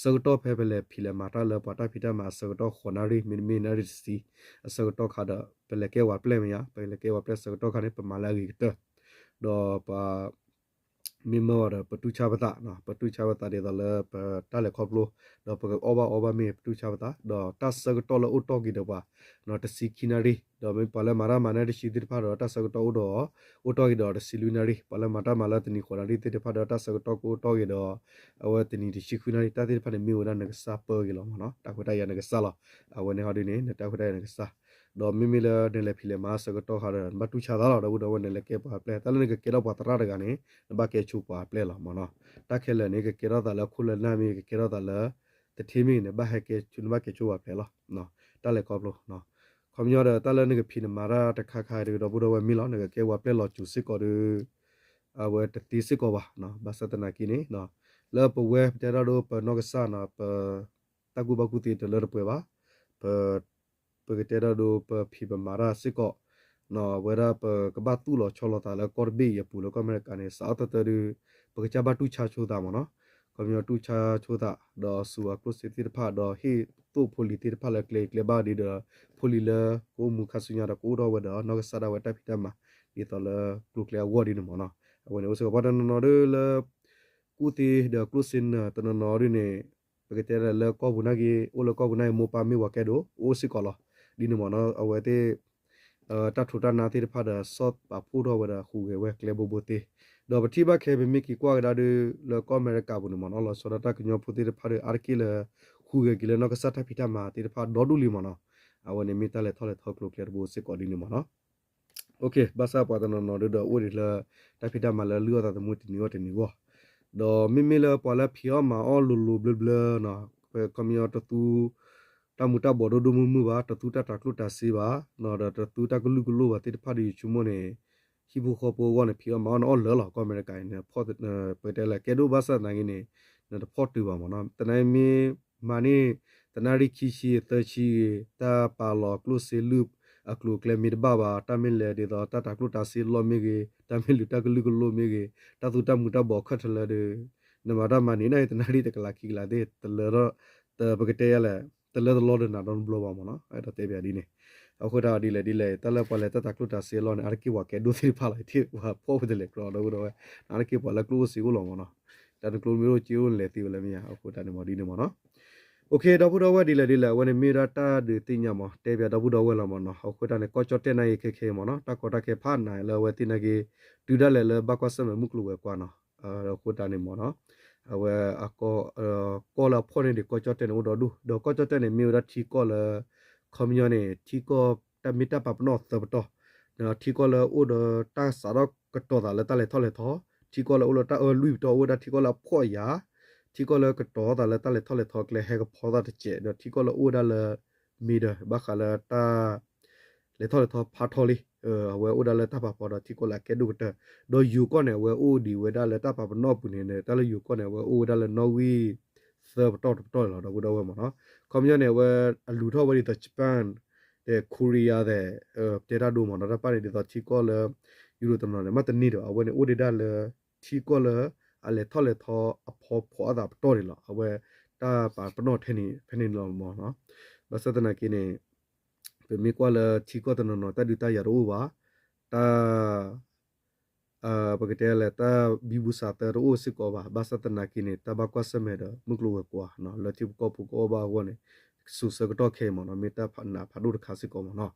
ဆၢကတီၢ်ဖဲပလဲၤဖံးလဲၤမၤတၢ်လၢပှၤတၢ်ဖံးတၢ်မၤအဆၢကတီၢ် ဃိးနၣ်ရံၣ် မ့တမ့ၢ်နၣ်ရံၣ်တဆံ အဆၢကတီၢ်ခါဒီး ပလဲၤကဲပှၤပျဲၢ်မ့ၢ်ဧါ, ပလဲၤကဲပှၤပျဲၢ်ဆၢကတီၢ်ခါန့ၣ် ပမၤလၢအဂ့ၤကတၢၢ် ဒီးပှၤ မ့ၢ်မၢအီၤဒီး ပတူၢ်ဆါပသး, ပတူၢ်ဆါပသးဒ်သိးလၢပတၢ်လဲၤခီဖျိ, ဒီးပကအီၣ်ဘၣ်အီဘၣ်မ့ၢ် ပတူၢ်ဆါပသး, ဒီးတၢ်ဆၢကတီၢ်လၢအိၣ်တီၢ်က့ၤဒီးပှၤ တဆံခံနၣ်ရံၣ်, ဒီးမ့ၢ်ပှၤလၢမၤတၢ်မၤနၣ်ရံၣ်တဆံသ့ၣ်တဖၣ်ဒီး တၢ်ဆၢကတီၢ်အိၣ်ဒီး အိၣ်တီၢ်က့ၤဒီးတဆံလွံၢ်နၣ်ရံၣ်, ပှၤလၢမၤတၢ်မၤလၢတနံၤဃိးနၣ်ရံၣ်သ့ၣ်တဖၣ်ဒီး တၢ်ဆၢကတီၢ်ကအိၣ်တီၢ်က့ၤဒီး အဝဲတနံၤတဆံဃုနၣ်ရံၣ်, တၢ်သ့ၣ်တဖၣ်န့ၣ် မ့ၢ်ဝဲဒၣ်နကစၢ်ပၢက့ၤလီၤမ့ၢ်နီၤ, တၢ်ခွဲးတၢ်ယာ်နကစၢ်လီၤ. အဝဲန့ၣ်ဟီဒုန့ၣ် နတၢ်ခွဲးတၢ်ယာ်နကစၢ်, ဒီးမ့မ့ၢ်လၢနလဲၤဖံးလဲၤမၤဆၢကတီၢ်ခါဒီး နဘၣ်တူၢ်ဆါသးလီၤ, ဒီပုၢ်ဒီဝဲၢ် နလဲၤကဲပှၤပျဲၢ်, တၢ်လၢနကကဲထီၣ်ပှၤသရၣ်တဂၤန့ၣ် နဘၣ်ကဲဆိပှၤပျဲၢ်လီၤမ့ၢ်နီၤ. တၢ်ခဲလၢာ်န့ၣ် ကကဲထီၣ်သးလၢခိၣ်လၢနၢ်မ့ၢ်ဂ့ၤ, ကကဲထီၣ်သးလၢ သထ့မ့ၢ်ဂ့ၤန့ၣ် ဘၣ်ဟဲကဲ, နဘၣ်ကဲဆိပှၤပျဲၢ်လီၤ. တၢ်လဲၤခီဖျိ ခီပညီဒီး တၢ်လၢနကဖံးနမၤတၢ်တခါခါတကဒီး ဒီပုၢ်ဒီဝဲၢ်မ့ၢ်လီၤ, နကကဲပှၤပျဲၢ်လီၤစိၤစ့ၢ်ကီးဒီး အဝဲတသ့စ့ၢ်ကီးဘၣ်, ဘၣ်ဆၣ်သနာ်က့န့ၣ် လၢပဝဲပတဲတၢ်ဒိ ပနီၢ်ကစၢ်နီၤ, ပ တၢ်ကူၣ်ဘၣ်ကူၣ်သ့တလၢတပှဲၤဘၣ်, ပ ပကတဲတၢ်ဒိ ပဖံးပမၤတၢ်စ့ၢ်ကီး, ဝဲဒၣ်ပကဘၣ်သူၣ်လီၤဆီလီၤသးလၢကီၢ်တဘ့ၣ်အံၤအပူၤ လၢကီၢ်အမဲရကၤန့ၣ် စးထီၣ်သၢသၢဒု ပကစၢ်ဘၣ်တူၢ်ဆါဆိသးမ့ၢ်နီၤ. ခီပညီတူၢ်ဆါဆိသး ဒီးစူၤအကျိၣ်စ့သ့ၣ်တဖၣ် ဒီးဟ့ၣ်သိၣ်ဖိလံၤသ့ၣ်တဖၣ်လၢကျဲအံၤကျဲဘၣ်ဒ်ဒီး ဖိလံၤလၢကအိၣ်မူခါဆူညါဒီး ကအိၣ်ထီၣ်ဝဲဒီးနီၢ်ကစၢ်ဒၣ်ဝဲတၢ်ဖံးတၢ်မၤ ဒ်သိးလၢကျိၤကျဲအဂီၢ်ဒ်န့ၣ်မ့ၢ်နီၤ. အဝဲန့ၣ်အိၣ်စ့ၢ်ကီး ပှၤတနီၤနီၤဒုလၢ ကူၣ်သ့ဒီးကျိၣ်စ့နၢၤတနီၤနီၤဒ်န့ၣ် ပကတဲလၢကီၢ်ပူၤနာ်က့ အိၣ်လၢကီၢ်ပူၤနာ်က့ မိၢ်ပၢ်မ့ၢ်ပှၤကဲဒိၣ် အိၣ်စ့ၢ်ကီးလီၤဒ်န့ၣ်မ့ၢ်နီၤ. အဝဲသ့ၣ် တၢ်ထူးတၢ်နါသ့ၣ်တဖၣ်ဒီး ဆီၣ်ပာ်ဖှိၣ်ထီၣ်ဝဲဒီးဟူးဂဲၤဝဲကျဲဘိဘိသ့, ဒီးပထံၣ်ဘၣ်ခဲ ပမ့ၢ်က့ၤကွၢ်ကဒါဒု လၢကီၢ်အမဲရကၤပူၤန့ၣ်မ့ၢ်နီၤ လီၤဆီဒၣ်တၢ်ကညီဖိသ့ၣ်တဖၣ်ဒီး အါတက့ၢ်လၢ ဟူးဂဲၤက့ၤလၢနီၢ်ကစၢ်တၢ်ဖံးတၢ်မၤသ့ၣ်တဖၣ်ဒီဒူၣ်လံမ့ၢ်နီၤ. အဝဲန့ၣ်မ့ၢ်တၢ်လဲၤထီၣ်လဲၤထီကျိၤကျဲတဘိစ့ၢ်ကီးဒ်န့ၣ်မ့ၢ်နီၤ. ဘၣ်ဆၣ်ပှၤတနီၤနီၤဒုဒီးအိၣ်ဒံးလၢ တၢ်ဖံးတၢ်မၤလၢလုၢ်အီၣ်သးသမူတနံၤဂီၢ်တနံၤဂီၢ်, ဒီးမ့မ့ၢ်လၢပှၤလၢဖံးအီၣ်မၤအီၣ်လိၤလိၤဘျၢဘျၢနီၤ ခီပညီတသူ တၢ်မူၤတၢ်ဘှီးဒိၣ်ဒိၣ်မုၢ်မုၢ်ဘၣ်, တသူတၢ်တၤကျိၣ်တၤစ့ဘၣ်, ဒီးတသူတၢ်ကလုာ်ကလိၣ်ဘၣ်သ့ၣ်တဖၣ်ဒီး ယဆိကမိၣ်န့ၣ် ဟံၣ်ဖိဃီဖိအဂီၢ်န့ၣ် ဖံးအီၣ်မၤအီၣ်န့ၣ်အီၣ်လၢာ်လီၤ. ကီၢ်အမဲရကၤအံၤန့ၣ် ပကတဲလၢကဲဒိၣ်ဘၣ်ဆၣ်သနာ်က့န့ၣ် နတဖီၣ်တုၤဘၣ်မ့ၢ်နီၤ. သနာ်က့မ့ၢ်မၤန့ၢ် တနၣ်ရံၣ်ခံဆံသၢဆံဂ့ၤ တၢ်ပာ်လီၤကျိၣ်စ့လုၢ်အကျိၤအကျဲမ့ၢ်တဘၣ်ဘၣ်, တၢ်မ့ၢ်လဲၤဒ်သိးတၢ်တၤကျိၣ်တၤစ့လီၢ်မ့ၢ်ဂ့ၤ, တၢ်မ့ၢ်လုာ်တၢ်ကလုာ်ကလိၣ်မ့ၢ်ဂ့ၤ, တၢ်သူတၢ်မူၤတၢ်ဘှီးခၢၣ်ထလၢဒီး နမၤတၢ်မၤန့ၣ် နတနၣ်ရံၣ်တကလးခံကလးသ့ၣ် တလၢ ပကတဲယလဲၣ် တလၢတလီဒီးနၤဒီနဘျီဘၣ်မ့ၢ်နီၤ. အဲၣ်ဒိးတဲပၠးဒ်န့ၣ် အဃိတၢ်ဒ်လဲၣ်ဒ်လဲၣ် တၢ်လၢပှၤလဲၤတၢ်တၤကျိၣ်တၤစ့အလီၢ်န့ၣ် အါတက့ၢ်ပှၤကဲဒိၣ်သ့ၣ်တဖၣ်လီၤ ထံၣ်ပှၤဖှီၣ်ဖိတလဲၤကြီဒီပုၢ်ဒီဝဲၢ်, အါတက့ၢ်ပှၤလၢကျိၣ်အိၣ်စ့အိၣ်လီၤမ့ၢ်နီၤ. တၢ်တကျိၣ်မ့ၢ်အိၣ်စ့အိၣ်န့ၣ်လဲၤသ့ဝဲလၢမ့ၢ်ဧါ. အဃိတၢ်န့ၣ်မ့ၢ်ဒ်န့ၣ်မ့ၢ်နီၤ. အိၣ်ခ့ ဒီပုၢ်ဒီဝဲၢ်ဒ်လဲၣ်ဒ်လဲၣ် အဝဲန့ၣ်မ့ၢ်ဒၣ်တၢ်ဒုးသ့ၣ်ညါမ့ၢ် တဲပၠးဒီပုၢ်ဒီဝဲၢ်လီၤမ့ၢ်နီၤ. အဃိတၢ်န့ၣ် ကီၢ်ကၠီၣ်တဲၣ်နာ်က့ခဲခဲအံၤမ့ၢ်နီၤ တၢ်ကီတၢ်ခဲဖးနးလၢအဝဲသ့ၣ်နာ်က့ တုၤဒၣ်လဲာ်လၢဘၣ်ကွၢ်ဆၢၣ်မဲာ်မုၢ်ကျိၤဝဲၤကွာ်နီၤ. အဃိတၢ်န့ၣ်မ့ၢ်နီၤ အဝဲ ကီၢ်လၢအဖှီၣ်န့ၢ်ဒံးကီၢ်ကၠီၣ်တဲၣ်န့ၣ်အိၣ်ဒီဒူၣ် ဒီးကီၢ်ကၠီၣ်တဲၣ်န့ၣ် မ့ၢ်ဝဲဒၣ်ထံကီၢ်လၢ ခီပညီန့ၣ် ထံကီၢ်တၢ်မ့ၢ်တၢ်ပာ်ပနီၣ်သၢပတီၢ်, ထံကီၢ်လၢအိၣ်ဒီးတၢ်စးထီၣ်ကတီၤသးလၢတၢ်လဲၤထီၣ်လဲၤထီ, ထံကီၢ်လၢအိၣ်လၢတၢ်အၢလွံၢ်ပတီၢ် အိၣ်ဝဲဒၣ်ထံကီၢ်လၢအဖှီၣ်အယာ်, ထံကီၢ်လၢကတီၤသးလၢတၢ်လဲၤထီၣ်လဲၤထီကျဲဟဲကဖီသးတစဲး ဒီးထံကီၢ်လၢအိၣ်ဝဲဒၣ်လၢ မ့ၢ်ဒီး ဘၣ်ဃးလၢတၢ် လဲၤထီၣ်လဲၤထီဖးထီလံ, အဝဲအိၣ်ဒၣ်လၢတၢ်ပာ်ဖှိၣ်ဒီးထံကီၢ်လၢအကဲဒိၣ်ကတၢၢ်, ဒီးယိၤကီၢ်န့ၣ် အဝဲအိၣ်ဒံးဝဲဒၣ်လၢတၢ်ပာ်ပနီၣ်အပူၤန့ၣ် တၢ်လၢယိၤကီၢ်န့ၣ် အဝဲအိၣ်ဝဲဒၣ်လၢနီၣ်ဂံၢ်သၢပတီၢ်တပတီၢ်လီၤ ဒီပုၢ်ဒီဝဲၢ်မ့ၢ်နီၤ. ခီပညီန့ၣ် အဝဲအလူၤထီၣ်ဝဲဒ်သိး Japan ဒီး Korea ဒီး တဲတၢ်ဒိမ့ၢ်နီၤ တၢ်ပၣ်န့ၣ်ဒ်သိးထံကီၢ်လၢ ယူရိတနီၤန့ၣ် မ့ၢ်တန့ၢ်ဒီး အဝဲန့ၣ်အိၣ်ဒံးဒၣ်လၢ ထံကီၢ်လၢ အလဲၤထီၣ်လဲၤထီအဖီဖီအသးပတီၢ်န့ၣ်လီၤ. အဝဲတၢ်ပာ်ပနီၣ်ထဲန့ၣ် ဖဲန့ၣ်လီၤမ့ၢ်နီၤ. ဘၣ်ဆၣ်သနာ်က့န့ၣ် ပမ့ၢ်ကွၢ်လၢထံကီၢ်တနီၤနီၤ တၢ်ဒုးတၢ်ယၤတအိၣ်ဘၣ်, တၢ် ပကတဲလဲၣ် တၢ်ဘံဘူစးသၢတအိၣ်စ့ၢ်ကီးဘၣ်. ဘၣ်ဆၣ်သနာ်က့န့ၣ် တၢ်ဘၣ်ကွၢ်ဆၢၣ်မဲာ်ဒီး မုၢ်ကျိၤဝဲၤကွာ် လၢထံဖိကီၢ်ဖိကအီၣ်ဘၣ်အဂီၢ်န့ၣ် စိၤဆၢကတီၢ်ခဲအံၤမ့ၢ်နီၤ မ့ၢ်တၢ်ဖးနးဖးဒိၣ်တခါစ့ၢ်ကီးမ့ၢ်နီၤ.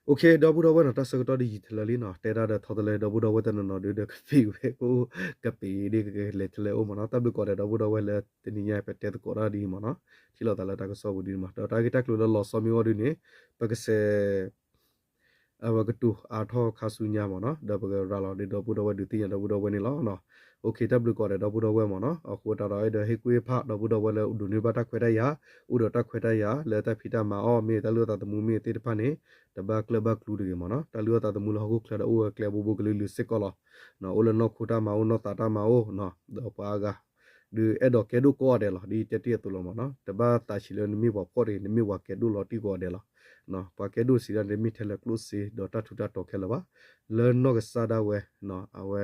အိၣ်ခ့ ဒီပုၢ်ဒီဝဲၢ်နီၤ တၢ်ဆၢကတီၢ်ဒ်ယံာ်ထီၣ်လၢလံနီၤ တဲဒၣ်ဒီးထီတလၢ ဒီပုၢ်ဒီဝဲၢ်တနီၤနီၤဒုးဒီးကပ့ၤဝဲကအိၣ် ကပ့ၤဒ်ကလဲၤထီၣ်လဲၤအိၣ်မ့ၢ်နီၤ. တၢ်ဘျုးကိးဂၤဒဲး ဒီပုၢ်ဒီဝဲၢ်လၢတနံၤညါ ပတဲသကိးတၢ်ဒ်အံၤမ့ၢ်နီၤ ထံၣ်လိာ်သးလၢတၢ်ကစီၣ်ပူၤဒ်န့ၣ်မ့ၢ် ဒီးတၢ်ဂ့ၢ်တၢ်ကျိၤလၢလီၤဆီမ့ၢ်ဂ့ၤဒ်န့ၣ် ပကစဲး အဝဲကတိၤအါထီၣ်ခါဆူညါမ့ၢ်နီၤ ဒီးပကရၤလီၤဒီးဒီပုၢ်ဒီဝဲၢ်ဒုးသ့ၣ်ညါဒီပုၢ်ဒီဝဲၢ်န့ၣ်လီၤ. အိၣ်ခ့ တၢ်ဘျုးကိးဂၤဒဲး ဒီပုၢ်ဒီဝဲၢ်မ့ၢ်နီၤ. အဃိသတးဒီး အဲၣ်ဒိးဟ့ၣ်ကူၣ်ဟ့ၣ်ဖး ဒီပုၢ်ဒီဝဲၢ်လၢဒိးန့ၢ်ဘၣ်တၢ်ခွဲးတၢ်ယာ် အိၣ်ဒီးတၢ်ခွဲးတၢ်ယာ် လၢတၢ်ဖံးတၢ်မၤအီၣ်မ့ၢ် တၢ်လုၢ်အီၣ်သးသမူမ့ၢ်သ့ၣ်တဖၣ်န့ၣ် တဘၣ်ကျၢၢ်ဘၣ်ကျူတဂ့ၤမ့ၢ်နီၤ. တၢ်လုၢ်အီၣ်သးသမူလၢဟီၣ်ခိၣ်ချၢဒီးအိၣ်ဝဲကျဲဘိဘိကလုာ်လုာ်စ့ၢ်ကီးလီၤ. အိၣ်လၢနီၢ်ခိတၢ်မၤအိၣ် နီၢ်သးတၢ်မၤအိၣ် ဒီးပှၤအါဂၤ ဒုးအဲၣ်ဒိးကဲဒိၣ်ကိးဂၤဒဲးလီၤ ဒ်ယတဲတ့ၢ်အသိးလီၤမ့ၢ်နီၤ. တဘၣ်သးဆံးလၢနမ့ၢ်ပှၤဖှီၣ်တဂ့ၤ နမ့ၢ်ပှၤကဲဒိၣ်လီၤတံၢ်ကိးဂၤဒဲးလီၤ. ပှၤကဲဒိၣ်စံးဒၣ်န့ၣ် တမ့ၢ်ထဲလၢကျိၣ်စ့ဒီးတၢ်ထူးတၢ်တီၤခဲလၢာ်ဘၣ်. လၢနီၢ်ကစၢ်ဒၣ်ဝဲ အဝဲ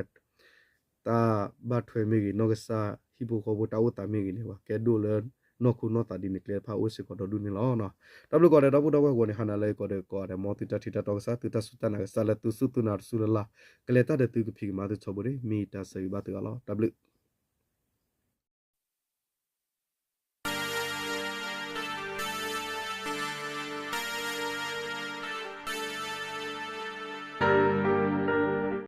တၢ်ဘၣ်ထွဲမ့ၢ်ဂ့ၤ, နီၢ်ကစၢ်ဟံၣ်ဖိဃီဖိတၢ်အိၣ်သးမ့ၢ်ဂ့ၤန့ၣ် ပှၤကဲဒိၣ်လၢနီၢ်ခိနီၢ်သးဒ်န့ၣ် ကျဲတဖၣ်အိၣ်စ့ၢ်ကီးဒီဒူၣ်န့ၣ်လီၤ. တၢ်ဘျုးကိးဂၤဒဲး ဒီပုၢ်ဒီဝဲၢ်ကိးဂၤန့ၣ် ဟါနၤလၢကိးဂၤဒဲး မ်သုတၢ်ထံၣ်တၢ်တီကစၢ်, သုတၢ်စူၢ်တၢ်နာ်ကစၢ်လၢသုစူၢ်သုနာ်တစူၢ်လၢ်လၢ်, ကလဲၤတၢ်ဒီးသုကဖံးကမၤသုထီဘိန့ၣ် မ့ၢ်တၢ်ဆၢဂ့ၤဘၣ်သုဂၤလီၤ. တၢ်ဘျုး.